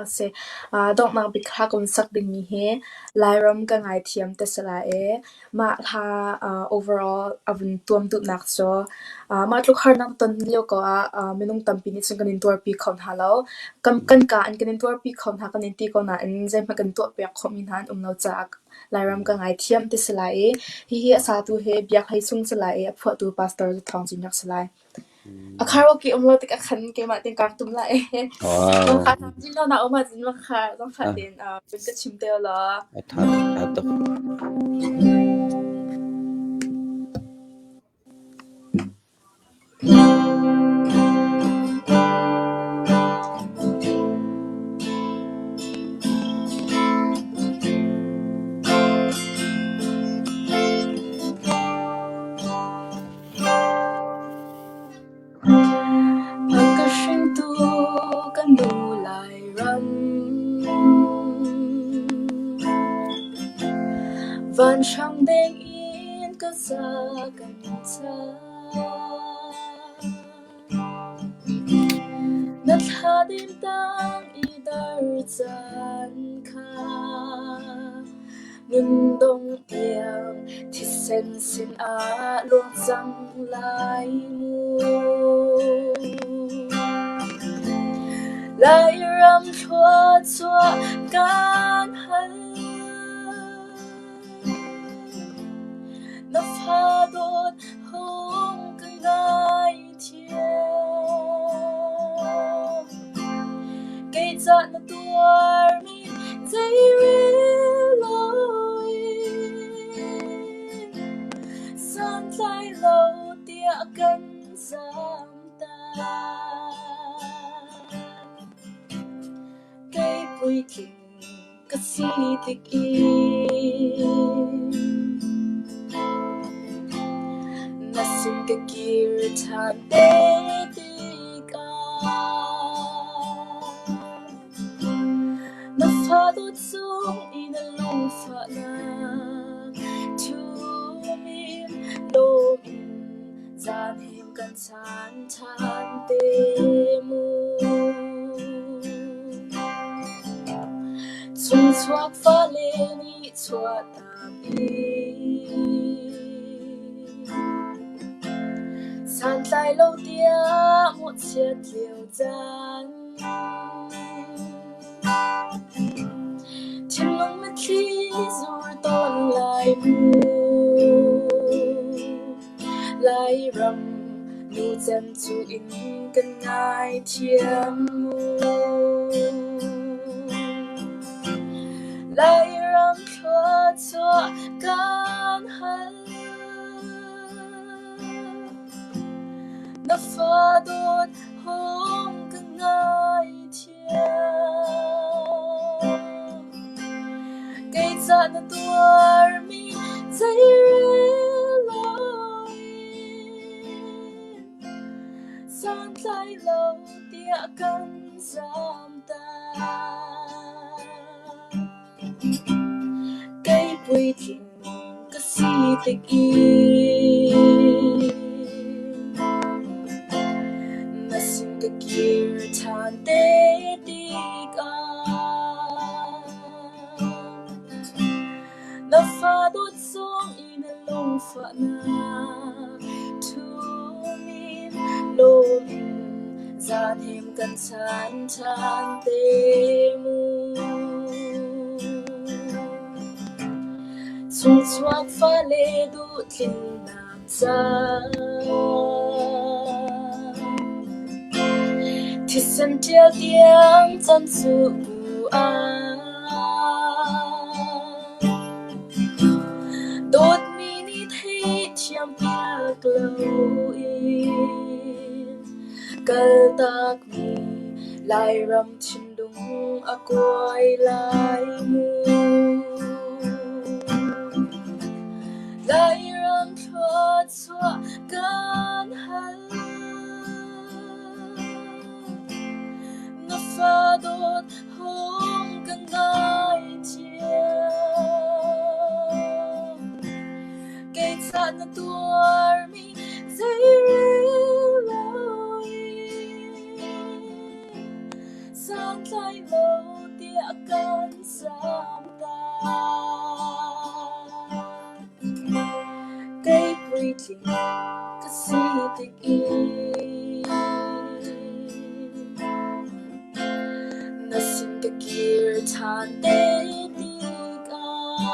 A si. Donghnak bik hla kan sak dingmi hi Lairam ka ngaithiam ti si lai i mah hla overall a vun tuam duhnak cu mah tluk harnak ton lio ko ah minung tampi nih cun kan in tuarpi kho hna lo. Kan kaa in kan in tuarpi kho hna kan in ti ko nain zeihmanh kan tuahpiak khawhmi hna an um lo caah Lairam ka ngaithiam ti si lai i hihi a satu hi Biak Hlei Sung si lai i a phuahtu Pastor Za Thawng Cin rak si lai. A karaoke um lo tikah khan keimah tein kaa tum lai. Zongkha cin lo na um ahcun zongkha zongkha tein vun ka chim te law. A ṭha ṭha tuk. A ka hringtu ka nu Lairam, vanhrang deng in ka za kan ca. Na thladem tang i dar caan kha Nundong tiang thisen sinah luang cang lai mu. Lairam thluachuah kan hal. Kei cah na tuarmi zeirel loin santlai lo tiah kan zamtak. Kei puitling ka si tik i na sin ka kir ṭhan te tikah na fa dawt cung i na lungfahnak ṭhum in lawm in zan him kan chan ṭhan te mu. Chungchuak fale nih chuahtak i santlai lo tiah mawhchiat lio caan. Thinlung mitthli zur tawn lai mu. Lairam nu cem cu in kan ngaithiam mu. Lairam thluachuah kan hal. Na fa dawt hong ka ngaithiam. Kei cah na tuarmi zeirel loin santlai lo tiah kan zamtak. Kei puitling ka si tik i na sin ka kir ṭhan te tikah na fa dawt zong i na lungfahnak ṭhum in lawm in Zaanhim kan chan ṭhan te mu. Chungchuak fale duhtlinnak ca Thisen ṭial tiang can cu bu ah Dawtmi nih theithiam piak loin Kaltakmi Lairam thinlung a kuai lai mu. Lairam thluachuah kan hal. Na fa dawt hong ka ngaithiam. Kei cah na tuarmi zeirel loin santlai lo tiah kan zamtak. Kei puitling ka si tik i na sin ka kir ṭhan te tikah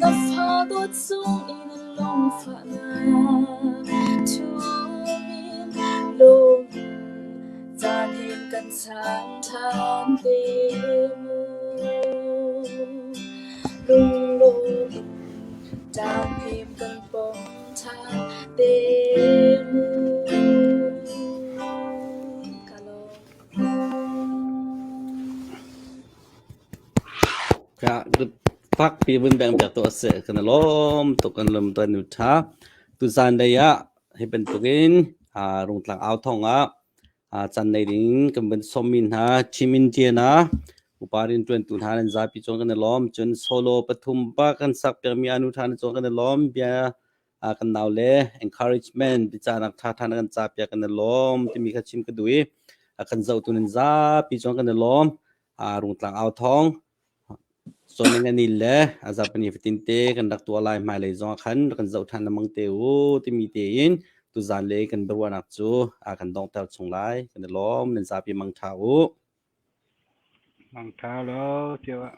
Na fa dawt cung i na lungfahnak ṭhum in lawm in caan he kan chan ṭhan te mu. Lunglawm in caan he kan pom ṭhan te mu. Ka lawm. Fakpi vun beng piak tuah seh. Kan i lawm tuk kan lawm tuan nu ṭha. Tuzan lei ah hi bantukin Rungtlang au thawng ah can nei ding kan vun sawmmi hna Chin Indian ah upa rianṭuantu hna nan zapi cung kan i lawm. Cun solo pathum pa kan sak piakmi anu ṭha na cung kan i lawm. Bia kan nau le encouragement bicanak ṭhaṭha na kan ca piak kan i lawm timi kha chim ka duh i a kan zohtu nan zapi cung kan i lawm. Rungtlang au thawng Cawning an i le a zarhpini fatin te kan rak tuah lai hmailei zong ah khan rak kan zoh ṭhan lengmang te u timi tein tuzaan le kan biaruahnak cu a kan donghter chung lai. Kan i lawm. Nan zapi mangṭha u. Mangṭha lo cio ah.